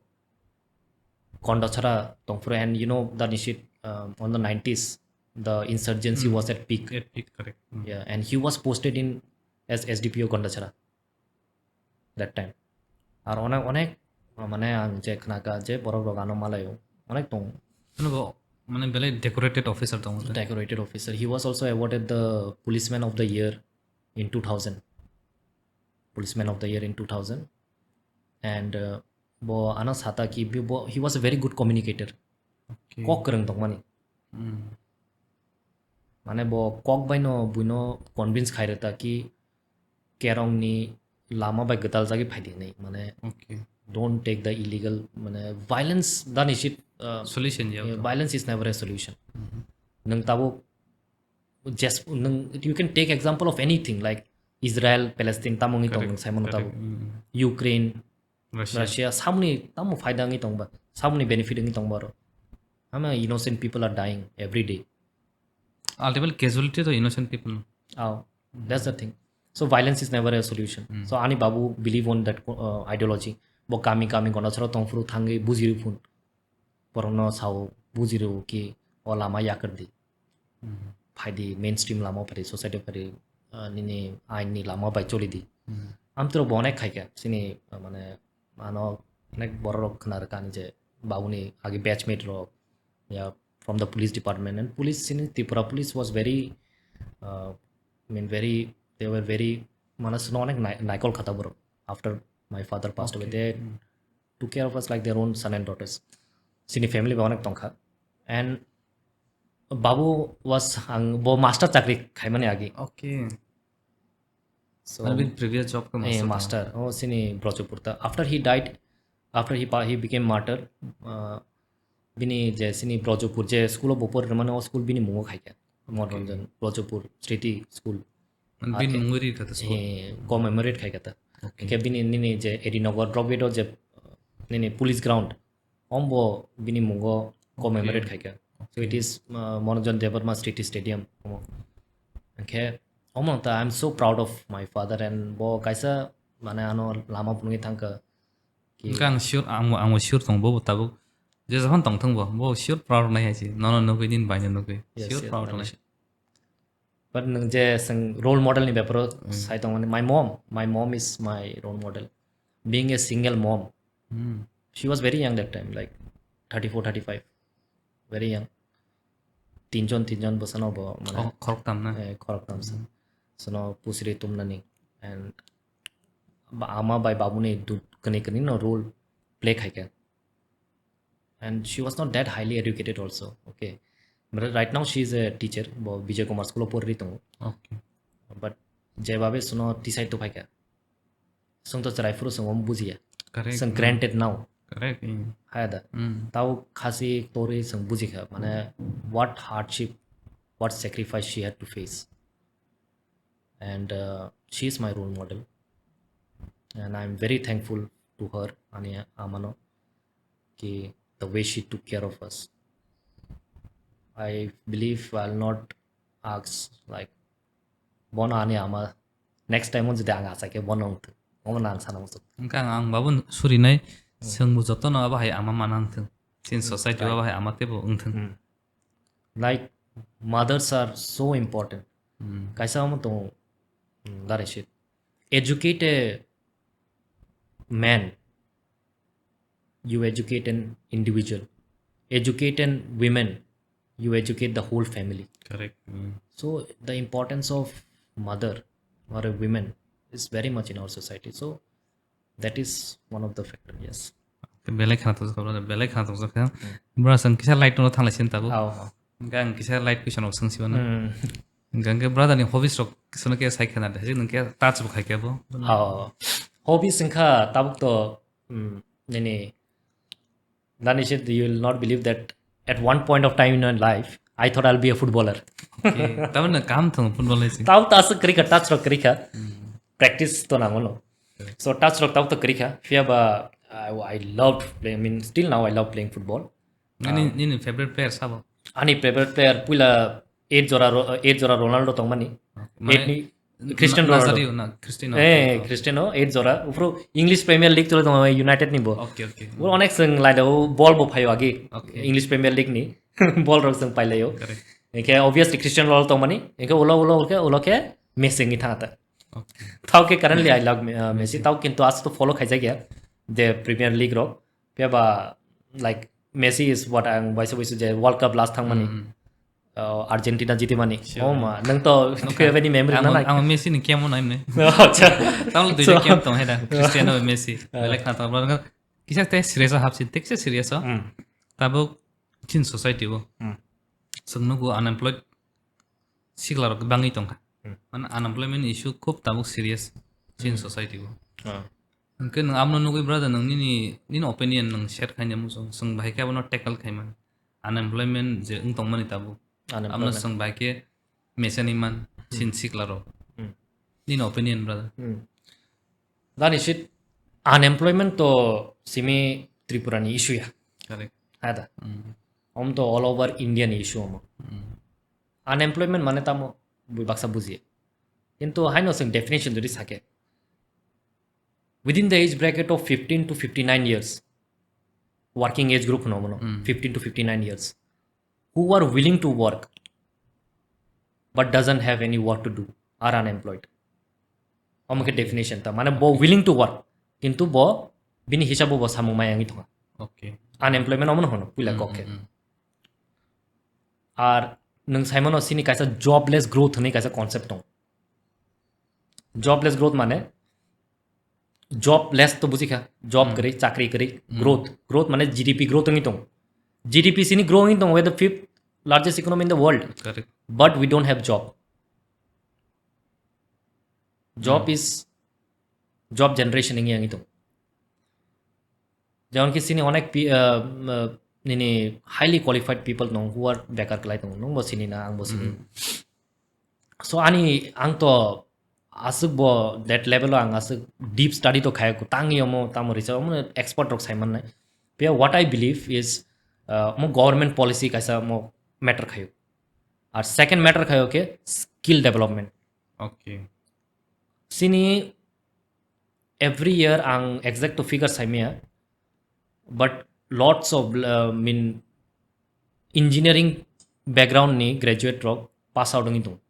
Gondachara tongphuru, and you know the Nishit, um, on the nineties, the insurgency Hmm. was at peak. At peak, correct. Hmm. Yeah, and he was posted in as S D P O Gondachara that time. Ar onek, onek, mane, ang je khnaka je borok rok ano malaio, onek tong. Ano bo, mane, belai decorated officer tong. Decorated officer. He was also awarded the Policeman of the Year in two thousand. Policeman of the Year in two thousand. And, uh, bo ano sata ki, bi-, bo, he was a very good communicator. Okay. Kok kwrwng tongmani. Hmm. Mane bo kok bai no buino convince khai rwta ki kerong ni lama bai gwdal jagwi phai di hinwi. Mane, okay, don't take the illegal, mane, violence, the nishi-, uh, solution, yeah, yeah, okay, violence is never a solution. Mhm. Nwng tabuk jes-, nwng, you can take example of anything like Israel, Palestine, tamo wngwi tong, correct, nwng saimano, correct, tabuk. Mm. Ukraine, Russia. Russia, samni tamo phaida wngwi tongba, samni benefit wngwi tongba aro. Ama innocent people are dying every day. Ultimately, casualty to innocent people. Oh, that's the thing. So violence is never a solution. Mm. So ani babu believe on that, uh, ideology. Bo kami kami gona soro tongphuru thangwi bujiri phun. Borokno sao bujiri ki o lama yakar di. Mm. Phaidi mainstream lama phari, society phari, uh, nini ain ni lama bai choli di. Mm. Amtwrok bo onek khaikha, sini, uh, mane, ano onek borok rok khna rwkha ani je babuni agi batchmate rok, ya, from the police department and police, sini Tripura police was very, uh, I mean, very, they were very, mane, sino onek nai-, naikol khata borok after my father passed away. Okay. They, hmm, took care of us like their own son and daughters. Sini family ba onek tongkha. And babu was ang bo master chakri khaimani agi. Okay. So, and bini previous job ko eh, master tong. Master. Oh, sini Brajapur ta. After he died, after he pa-, he became martyr, uh, bini je sini Brajapur je school o bo pori mane o school bini mungo khaikha. Monoranjan, okay, Brajapur Sriti School. Mane bini mungwi ri kha ta school? Eh, commemorate khai kha ta. Okay. Hingke bini nini je A D Nagar drop gate o je nini police ground, ombo bini mungo commemorate, okay, khai kha. So it, okay, is, uh, Monoranjan Debbarma Sriti Stadium omo. Hingke omo ta, I'm so proud of my father and bo kaisa mane ano lama phunugwi thangkha. Ki hingke ang sure, ang, ang sure tong bo tabuk je jokhon tong thung bo, bo sure proud nai hai si, nono nugwi nini bai no nugwi. Yes, sure, yes, proud nai. But nwng je swng role model ni beparo, hmm, sai tongmani, my mom, my mom is my role model. Being a single mom, hmm, she was very young that time, like thirty-four, thirty-five, very young. Tinjon, tinjon bwsano bo, mane, oh, khoroktam na? Eh, khoroktam sa. Hmm. Sono pusri tumnani. And ba-, ama bai babuni du-, kani kani no role play khaikha. And she was not that highly educated also. Okay. But right now she is a teacher. Bo Vijay Kumar School o porri tongo. Okay. But je babe sono tisai to phaikha. Song to chwrai phuru song om bujiya. Correct. Song granted now. Correct. Mm. Haya da. Mm. Tao khasi tori song bujikha. Mane what hardship, what sacrifice she had to face. And, uh, she is my role model. And I am very thankful to her, ani amano, ki the way she took care of us. I believe I'll not ask, like, bono ani ama next time on jodi ang achai khe bono wngthung. Omo nang sana muchuk. Hingke ang, ang babu surinai, hmm, chwngbo jotono abo hai ama mana wngthung. Chini, hmm, society o, right, abo hai ama teibo wngthung. Hmm. Like, mothers are so important. Hmm. Kaisa omo tongo, hmm, that is it. Educate a man, you educate an individual. Educate an women, you educate the whole family. Correct. Hmm. So the importance of mother or a women is very much in our society. So that is one of the factor, yes. Belai khana tongjakha, belai khana tongjakha. Hmm. Bro, chwng kisa light no thanglai sin tabuk. Oh. Hingke ang kisa light question rok swng sibano. Hmm. Hingke, hingke brother ni hobbies rok sono ke sai khana de, hingke touch bo khai ke bo. Oh. Hobbies wngkha tabuk to, hmm, nini, Danish, you will not believe that at one point of time in my life, I thought I'll be a footballer. Okay. Tabuk no kam thung football hai si. Tabuk to aswk kwrwi kha, touch rok kwrwi kha. Hmm. Practice to nango no. Correct. So touch rok tabuk to kwrwi kha. Phiya ba I, I loved playing, I mean, still now I love playing football. Nini, um, nini favorite player sabo? Ani favorite player puila eight jora Ro-, eight jora Ronaldo tongmani. Mane eight ni Cristiano Ronaldo. Nazario na Cristiano. Eh, Cristiano, eight jora. Uphuru English Premier League chole tongo United ni bo. Okay, okay. Bo onek seng lai da, o ball bo phayo agi. Okay. English Premier League ni. Ball rok seng pailayo. Correct. Eke obviously Cristiano Ronaldo tongmani. Eke ulo, ulo, ulo ke, ulo ke Messi ni thangata. Okay. Tao ke currently I love Me-, uh, Messi. Messi. Tao kintu as to follow khaijak ya. the Premier League rok. Phiya ba, like, Messi is what ang baisa baisa je World Cup last thangmani. Hmm. Uh, Argentina jitimani. Sure. Oh ma, nang to Nukha. Phiya bani memory Ang na nai. ang Messi ni kemo nai ne. Acha. Tamlo dui So- kem tong heda. Cristiano Messi. Belek na to bro. Kisa te serious hapsi, te kisa serious. Hmm. Tabuk chin society o. Hmm. Sengno go unemployed sikla rok bangwi tongkha. Hmm. Mane unemployment issue khub tabuk serious chin society o. Ah. Hwnkhe nwng amno nugwi brother nwng nini nini opinion nwng share khaina muchung. Chwng bahai khe abono tackle khaimani. Unemployment je wng tongmani tabuk. Abono Unemployment. Chwng bahai khe mesani man chin sikla rok. Hmm. Nini opinion brother. Hmm. Dani sit unemployment to simi Tripura ni issue ya. Correct. Ada. Hmm. Om to all over India ni issue omo. Hmm. Unemployment mane tamo bui baksa buji. Kintu haino sing definition jodi sake. Within the age bracket of fifteen to fifty-nine years, working age group no mono, Hmm. fifteen to fifty-nine years, who are willing to work but doesn't have any work to do are unemployed. Omo khe definition ta, mane bo willing to work, kintu bo bini hisabo bo samung maya wngwi thonga. Okay. Unemployment omo no hono puila Hmm, kok khe. Hmm. Ar nwng saimano sini kaisa jobless growth hwnwi kaisa concept tong. Jobless growth mane jobless to bujikha, job Hmm. kwrwi, chakri kwrwi, Hmm. growth. Growth mane G D P growth wngwi tong. G D P sini grow wngwi tong, we are the fifth largest economy in the world, Correct. but we don't have job. Job Hmm. is job generation wngwi wngwi tong. Jemon ki sini onek pi- uh, uh, nini highly qualified people tong who are bekar kwlai tong, nwng bo sini na, ang bo sini. Hmm. So ani ang to aswk bo that level o ang aswk deep study to khaya ko tang yomo tamo research omo expert rok sai mannai. Phiya what I believe is uh, mo government policy kaisa mo matter khayo. Ar second matter khayo ke skill development. Okay. Sini every year ang exact to figure saimaya, but lots of uh, mean engineering background ni graduate rok pass out wngwi tong,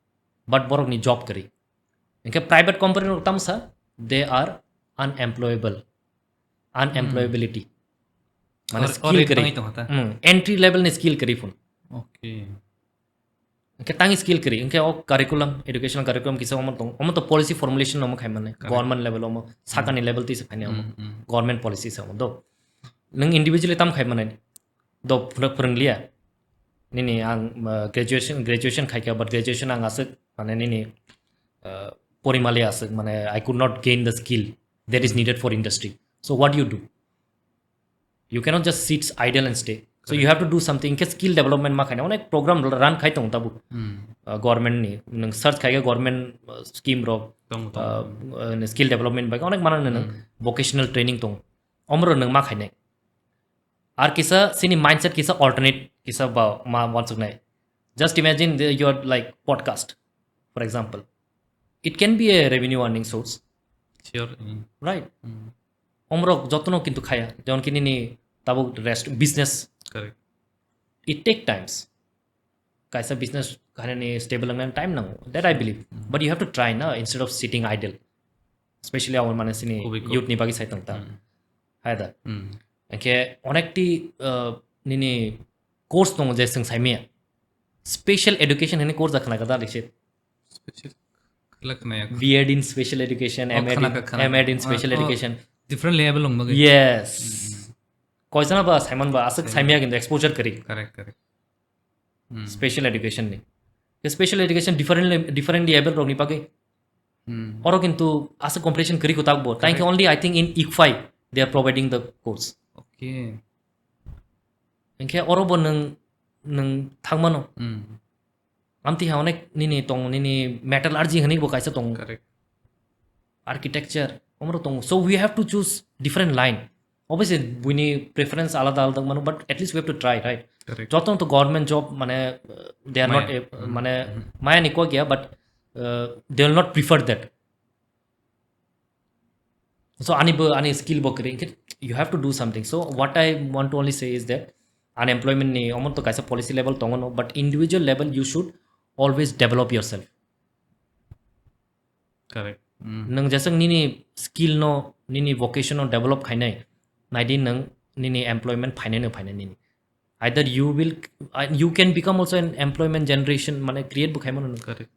but borok ni job kwrwi. Hingke private company rok tamsa they are unemployable, unemployability. Mane Or- skill or kwrwi. Tangwi tong hata. Hmm, entry level ni skill kwrwi phun. Okay. Hingke tang skill kwrwi, hingke o curriculum, educational curriculum kisa omo tong, omo to policy formulation omo khaimani, government level omo, sakani level tisa khaini omo, Mm, mm. Government policy sa omo do. Nung individually tam khaimani, do phwrwng phwrwng liya, nini ang uh, graduation, graduation khaikha, but graduation ang aswk, mane nini uh, porimali aswk, mane I could not gain the skill that is needed for industry. So what do you do? You cannot just sit idle and stay. So you have to do something. Hingke skill development ma khaina onek program run khai tong tabuk. Hmm. Uh, government ni nung search khai government uh, scheme rok, Tong, tong. Uh, uh, skill development bai onek mana nung vocational training tong. Omro nung ma khainai. Ar kisa sini mindset kisa alternate kisa ba ma wansuk nai. Just imagine the, your like podcast, for example. It can be a revenue earning source, Sure. Hmm. Right? Hmm. Omrok jotono kintu khaya. Jemon ki nini tabuk rest business, Correct. it take times. Kaisa business khainani stable wngna time nango. That I believe. But you have to try na instead of sitting idle. Especially our mane sini Kubi kok. Youth ni bagi sai tong ta. Hmm. Hai da. Hmm. Hingke onekti uh, nini course tongo je seng saimia. Special education hini course da khana kada dikse. Special. Khala khana yak. B Ed in special education, Oh, M Ed khana in, ka, khana M Ed in ka. special Oh, oh. Education. Different level wng bagwi. Yes. Koisana ba Simon ba aswk saimia kintu exposure kari. Correct, correct. Hmm. Special education ni. Special education differently differently able rok ni bagwi. Hmm. Oro kintu aswk competition kari ko takbo. Thank you only I think in ICFAI they are providing the course. Okay. Hingke oro bo nung nung thangmano. Hmm. Amti ha onek nini tong nini metallurgy hini bo kaisa tong Correct. Architecture omro tong. So we have to choose different line. Obviously buini preference alada alada mano, but at least we have to try, right? Correct. Joto to government job mane uh, they are not Maya. A, mane maya ni kok ya, but uh, they will not prefer that. So ani bo ani skill bo kri, you have to do something. So what I want to only say is that unemployment ni omon to kaisa policy level tongo no, but individual level you should always develop yourself. Correct. Hmm. Nung jesang nini skill no nini vocation o develop khainai, naidi nwng nini employment phainai no phainai nini. Either you will, uh, you can become also an employment generation, mane create bo khaimano nwng. Correct.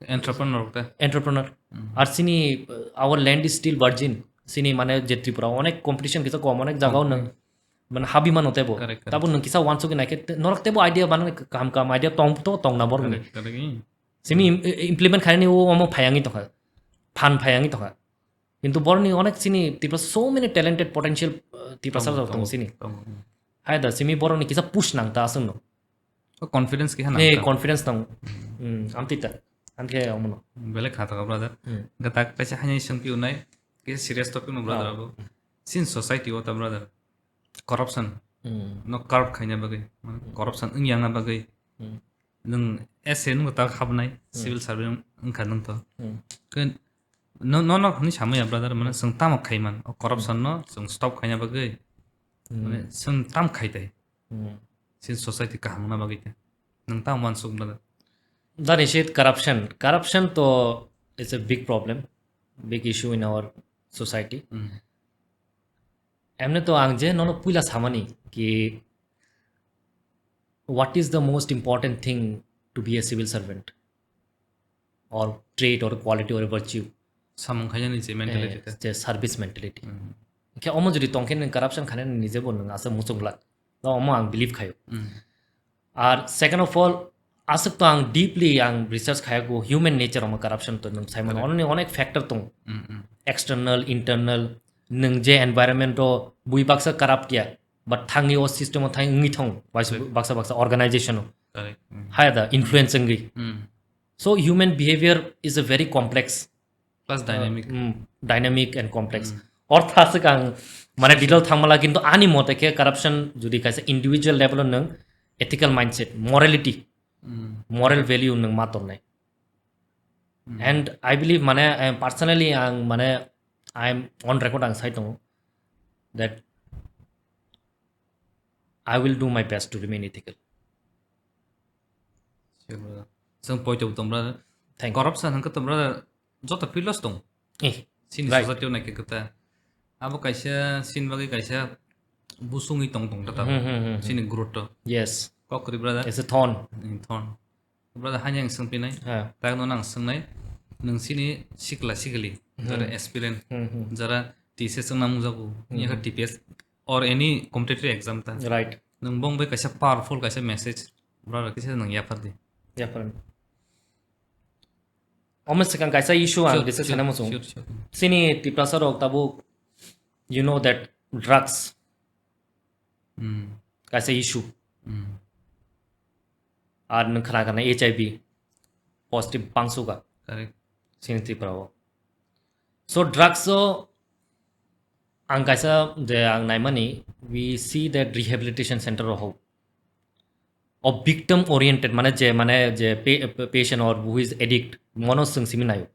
Entrepreneur rok ta. Entrepreneur. Mhm. Ar sini, uh, our land is still virgin. Sini mane je Tripura onek competition kisa kom, onek jaga o nwng mane habi mano tebo. Correct, correct. Tabo nwng kisa wansugwi naikhe te-, norok tebo idea banani kaham kaham idea tong to tong na borok ni. Correct, correct, hmm. Simi im-, implement khainani o omo phayangwi tongkha. Phan phayangwi tongkha. Kintu borokni onek sini Tiprasa, so many talented potential, uh, Tiprasa tongo, rok tongo, tongo sini. Tongo, hmm. Hai da simi borokni kisa push nang ta aswkno. O confidence kisa nang ta. Confidence nang. Hmm. Hmm, amtwi ta. Amtwi omono. Belai kha thaka brother. Hmm. Gatak kaisa haini sengpi unai, kisa serious topic no brother abo. Sin society o ta brother. Corruption. Hmm. No curb khaina bagwi. Mane corruption wngyangna bagwi. Hmm. Nwng S A nwng ta habnai, hmm, civil servant wngkha nwng to. Hmm. Ke no, no, no, hwnwi samaya brother, mane, hmm, chwng tamo khaiman, o corruption no chwng stop khaina bagwi, hmm, mane, chwng tam khai tai. Hmm. Sin society kaham wngna bagwi te. Nwng tamo uansuk brother. That is it, corruption. Corruption to is a big problem, big issue in our society. Hmm. Emne to ang je nono puila samani ki, what is the most important thing to be a civil servant? Or trait or quality or virtue? Samung khainani je mentality eh, ta. Je service mentality. Hmm. Khe omo jodi tongkhe nwng corruption khainani nije bo nwng asa muchung glak. To omo ang believe khayo. Hmm. Ar second of all, aswk to ang deeply ang research khaya go human nature omo corruption to nwng saimano. Correct. Ononi onek factor tong. Hmm, hmm. External, internal, nwng je environment o bui baksa corrupt ya, but thangwi o system o thang wngwi thang baksa, correct, baksa baksa organization o. Correct. Hmm. Haya da influence wngwi. Hmm. So human behavior is a very complex. Plus dynamic. Uh, mm, dynamic and complex. Mm. Ortha aswk ang mane detail thangmala kintu ani mote khe corruption jodi kaisa individual level o nwng ethical mindset, morality, mm, moral value nwng ma tongnai. Mm. And I believe mane, eh, personally ang mane I am on record ang sai tongo that I will do my best to remain ethical. Sure, brother. Chwng poito bo tong, brother. Thank you. Corruption hwnkhe tong, brother, joto field o tong. Eh, sini right. Society o naikhe kwta. Abo kaisa sini bagwi kaisa busungwi tong tong ta. Hmm, hmm, hmm, hmm. Sini growth o. Yes. Kok kwrwi, brother. It's a thorn. Hmm, thorn. Brother, haini ang swngpinai. Ha. Tak no nang swngnai. Nwng sini sikla sikli, hmm, jara aspirant, hmm, hmm, jara T C S wngna mungjago, hmm, yakha T P S or any competitive exam ta. Right. Nwng bong bai kaisa powerful kaisa message brother kisa nwng yaphardi. Yaphardi. Omo swkang kaisa issue ang sure, discuss sure, khaina muchung. Sure, sure. Sini Tiprasa rok tabuk, you know that drugs, hmm, kaisa issue. Hmm. Ar nwng khna khna H I V positive bangsuka. Correct. Sini Tripura o. So drugs o ang kaisa je ang naimani, we see that rehabilitation center o hok. O victim oriented, mane je, mane je pa-, patient or who is addict, mono swng simi nayo.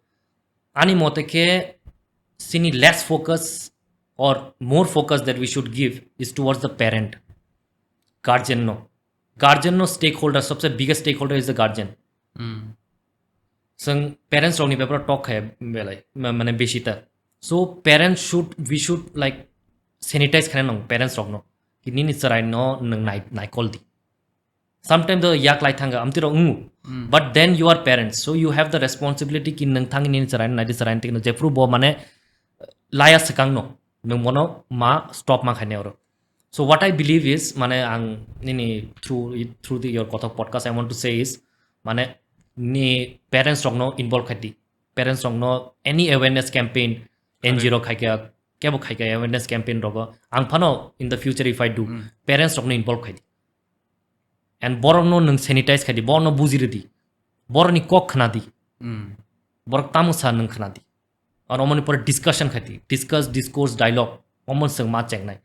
Ani mote khe sini less focus or more focus that we should give is towards the parent, guardian no. Guardian no stakeholder, sabse biggest stakeholder is the guardian. Hmm. Swng parents rokni beparo talk khai belai, ma-, mane beshi ta. So parents should, we should like sanitize khaina nang parents rokno. Ki nini chwrai no nwng nai-, naikol di. Sometimes the yak lai thanga amtiro ngu. Hmm. But then you are parents, so you have the responsibility ki nwng thang nini chwrai no nai di, chwrai no tikno jephru bo mane laya swkang no nwng mono ma stop ma khainai oro. So what I believe is, mane ang nini through, through the, your Kothok podcast, I want to say is, mane ni parents rokno involve khai di. Parents rokno any awareness campaign, correct, N G O rok khai kha, kebo khai kha awareness campaign rogo. Ang phano in the future if I do, hmm, parents rokno involve khai di. And borokno nwng sanitize khai di, borokno buji rw di. Borokni kok khna di. Hmm. Borok tamo sa nwng khna di. Ar omoni pore discussion khai di. Discuss, discourse, dialogue. Omo swng ma chengnai.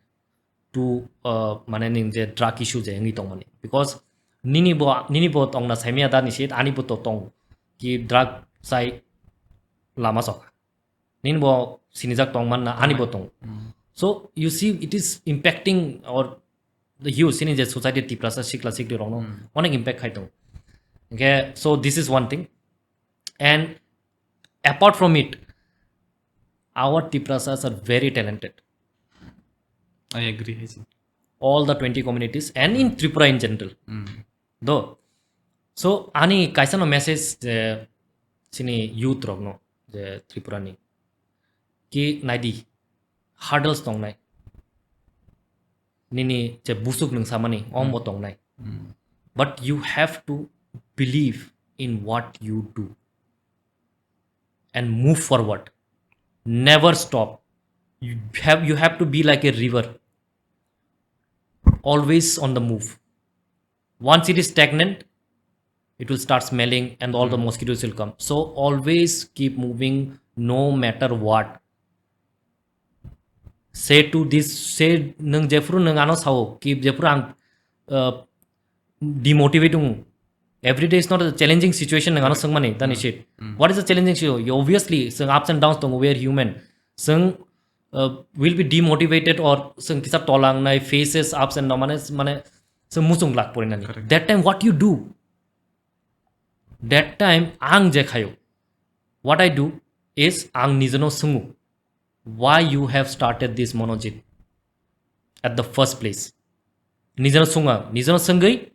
To, uh, mane ning je drug issue je wngwi tongmani. Because nini bo, nini bo tongna saimaya da ni sit, ani bo to tong. Ki drug sai lama sok. Nini bo sinijak tong manna, ani bo tong. Hmm. So, you see, it is impacting our, the youth, sini je society Tiprasa sikla sikli rokno, hmm, onek impact khai tong. Okay, so this is one thing. And apart from it, Our Tiprasas are very talented. I agree, hai se. All the twenty communities and in Tripura in general. Mm. Do. So, ani kaisa no message je chini youth rok no je Tripura ni ki naidi hurdles tongnai. Nini je busuk nung samani ombo tongnai. Mm. But you have to believe in what you do and move forward. Never stop. You have you have to be like a river. Always on the move. Once it is stagnant, it will start smelling and all the mosquitoes will come. So always keep moving no matter what. Say to this, say nung jefru nung ano sao, keep jefru ang uh, demotivate ung. Every day is not a challenging situation nang ano sengmani tani shit. What is the challenging situation? You obviously seng ups and downs tong, we are human. Seng uh, will be demotivated or seng kisa tolang nai faces ups and downs mane mane seng musung lak pori nani. Correct. That time what you do? That time ang je khayo. What I do is ang nijeno sungu. Why you have started this Monojit at the first place? Nijeno sunga, nijeno sengwi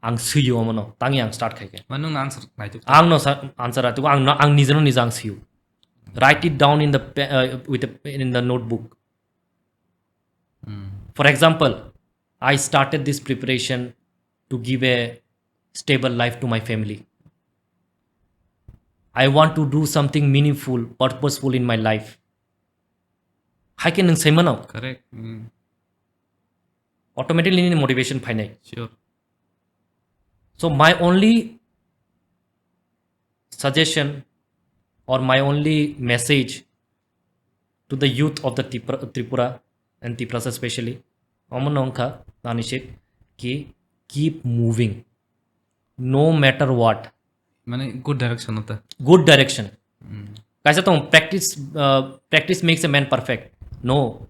ang suyo mono, tangi ang start khaike. Manung answer naituk. Ang no sa- answer atu ang no ang nijeno nija ang suyo. Write it down in the pe- uh, with a, in the notebook. Mm. For example, I started this preparation to give a stable life to my family. I want to do something meaningful, purposeful in my life. Haike nung saimano, Correct. Mm. Automatically nini motivation phainai. Sure. So my only suggestion or my only message to the youth of the Tripura, Tripura and Tiprasa specially, omo nongkha nani shit ki keep moving no matter what. Mane good direction ota. Good direction. Mm. Kaisa tong practice uh, practice makes a man perfect. No,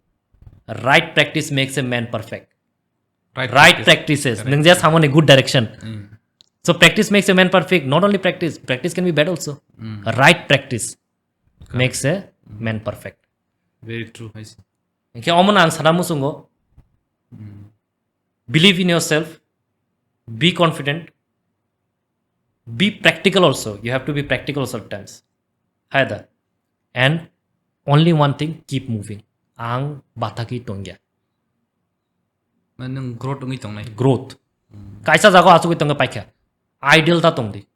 right practice makes a man perfect. Right practices. Nung je samoni good direction. Mm. So practice makes a man perfect. Not only practice, practice can be bad also. Mm. Right practice makes a man perfect. Very true, hai se. Engke omo ang sana musungo. Mm. Believe in yourself. Be confident. Be practical also. You have to be practical sometimes. Hai da. And only one thing, keep moving. Ang bataki tongya. Mane nung growth wngwi tongnai. Growth. Kaisa jago asugwi tongkha paikha. Ideal ta tongdi.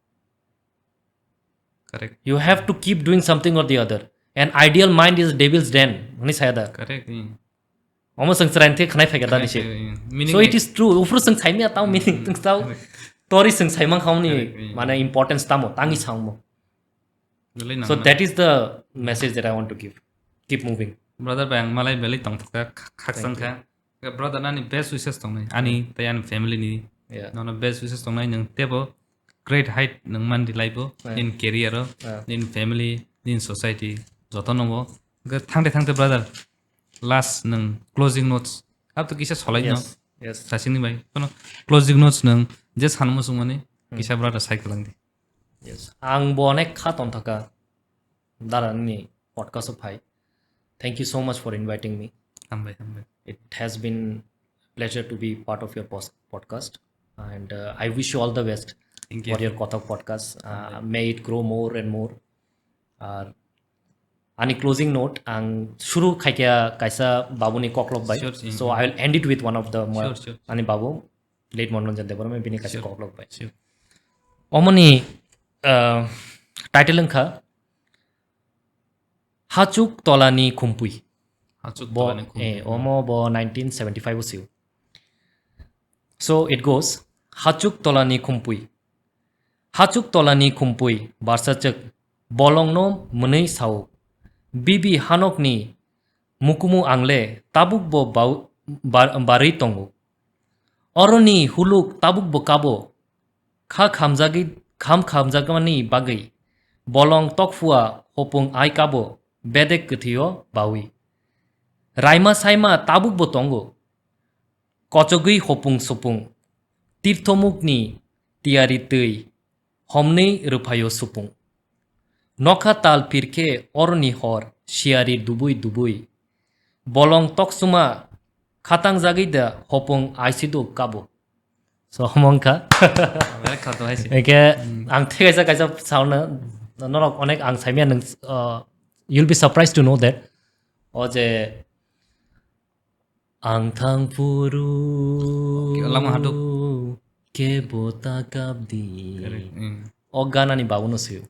Correct. You have to keep doing something or the other. An ideal mind is devil's den. Hwnwi saya da. Correct. Mm. Omo seng chwraini thik khnai phaikha da ni se. Mm. Meaning So it is true. Ufru seng saimya tao meaning tong sao. Tori seng saimang khauni Correct, mm. Mane importance tamo tangi saomo. Belai So nangma. That is the message that I want to give. Keep moving. Brother bai ang malai belai tongthokha, khak- khaksang kha. Brother nani best wishes tongnai. Ani tei ani family ni. Yeah. Nono best wishes tongnai, nung tebo great height nung man di laibo. Yeah. Nin career o, Yeah. nin family, nin society, joto nobo. Ge thangte thangte brother, last nung closing notes. Ab to kisa solai no. Yes. Yes. Sasini bai. Kono closing notes nung je sanmo sungmani kisa brother sai kalang di. Yes. Ang bo onek kha tongthokha. Dara ni podcast o phai. Thank you so much for inviting me. Hambai, hambai. It has been pleasure to be part of your pos- podcast, and uh, I wish you all the best Thank for you. Your Kothok podcast. Uh, may it grow more and more. Ar ani closing note ang shuru khaikha kaisa babuni koklop bai. Sure, sure. So I will end it with one of the mo- Sure, sure. Ani babu late Monoranjan Debbarma bini kaisa Sure. Koklop bai. Sure. Omoni uh, title wngkha Hachuk Tolani Khumpui. Hachuk Bo, Tolani Khumpui. Eh, omo bo nineteen seventy-five o sio. So it goes, Hachuk Tolani Khumpui. Hachuk Tolani Khumpui, Barsachwk, bolongno mwnwi sao. Bibi hanokni mukumu angle tabukbo bau- bar- barwi tongo. Oroni huluk tabukbo kabo. Kha khamjagwi, kham khamjakmani bagwi bolong tokphua hopung ai kabo bedek kwthwio bawi. Raima saima tabukbo tongo. Kochogwi hopung supung. Tirthomukni tiyari twi. Homnwi rwphaio supung. Nokha tal phirkhe oroni hor. siyari dubui dubui. Bolong toksuma khatang jagwi da hopung aisidu kabo. So, homong kha. Belai kha to hai se. Eke, ang thik kaisa, kaisa sauna, norok onek ang saimia nung, uh, you'll be surprised to know that. O je, ang thang phuru Oke, lama haduk. Ke bota kap di. Correct, mm. O gana ni babu no siyo.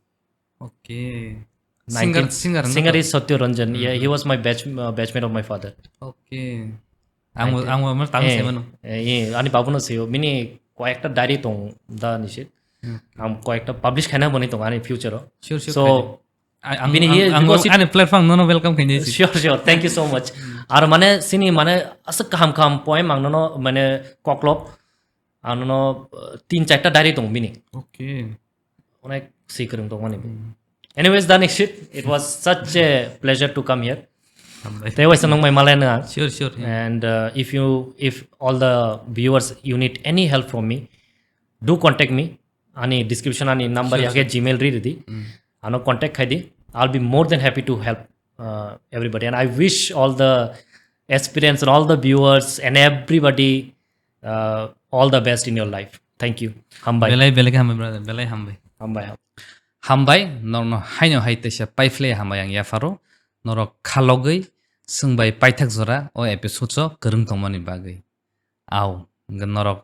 Okay. Singer, nineteen singer, singer is Satya Ranjan. Yeah, he was my batch, uh, batchmate of my father. Okay. Ang ang mo tang se mano. Eh, ani babu no siyo. Bini koyekta diary tong da ni se. Hmm. Ang koyekta publish khaina boni tong ani future o. Sure, sure. So, bini ang, ye ang, because it ani platform no, no welcome khaini se. Sure, sure. Thank you so much. Ar mane sini mane aswk kaham kaham poem ang no mane koklop. Ang no, uh, tin charta diary tong bini. Okay. Onek si kwrwng tongmani. Hmm. Anyways, Danishit, it was such a pleasure to come here. Hambai. Tei waisa nung mai malai na. Sure, sure, yeah. And, uh, if you, if all the viewers, you need any help from me, do contact me. Ani description ani number. Sure, yake sure. Gmail ri di. Hmm. Ano contact khai di. I'll be more than happy to help, uh, everybody. And I wish all the aspirants and all the viewers and everybody, uh, all the best in your life. Thank you. Hambai. Belai, belai hambai, brother. Belai hambai. Hambai, ham- Hambai, norno haino hai teisa paifle hambai ang yapharo. Norok khalogwi swngbai paithak jora o episode o kwrwng tongmani bagwi. Au, hwnkhe norok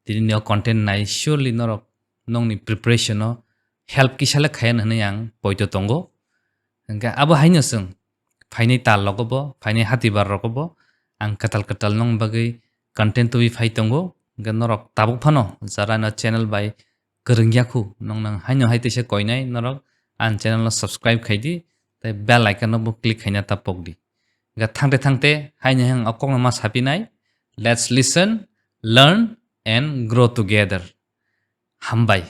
tini o content nai, surely norok nokni preparation o help kisa le khaya hwnwi ang poito tongo. Hwnkhe abo haino chwng phainai tal rogo bo, phainai hatibar rogo bo ang kwtal kwtal nong bagwi content tubui phai tongo. Hwnkhe norok tabuk phano jara no channel bai kwrwng yakhu, nong nang haino hai teisa koinai norok ang channel no subscribe khai di, tei bell icon no bo click khaina ta pok di. Hwnkhe thangte thangte haino hang o kokno ma sapinai, let's listen, learn and grow together. Hambai.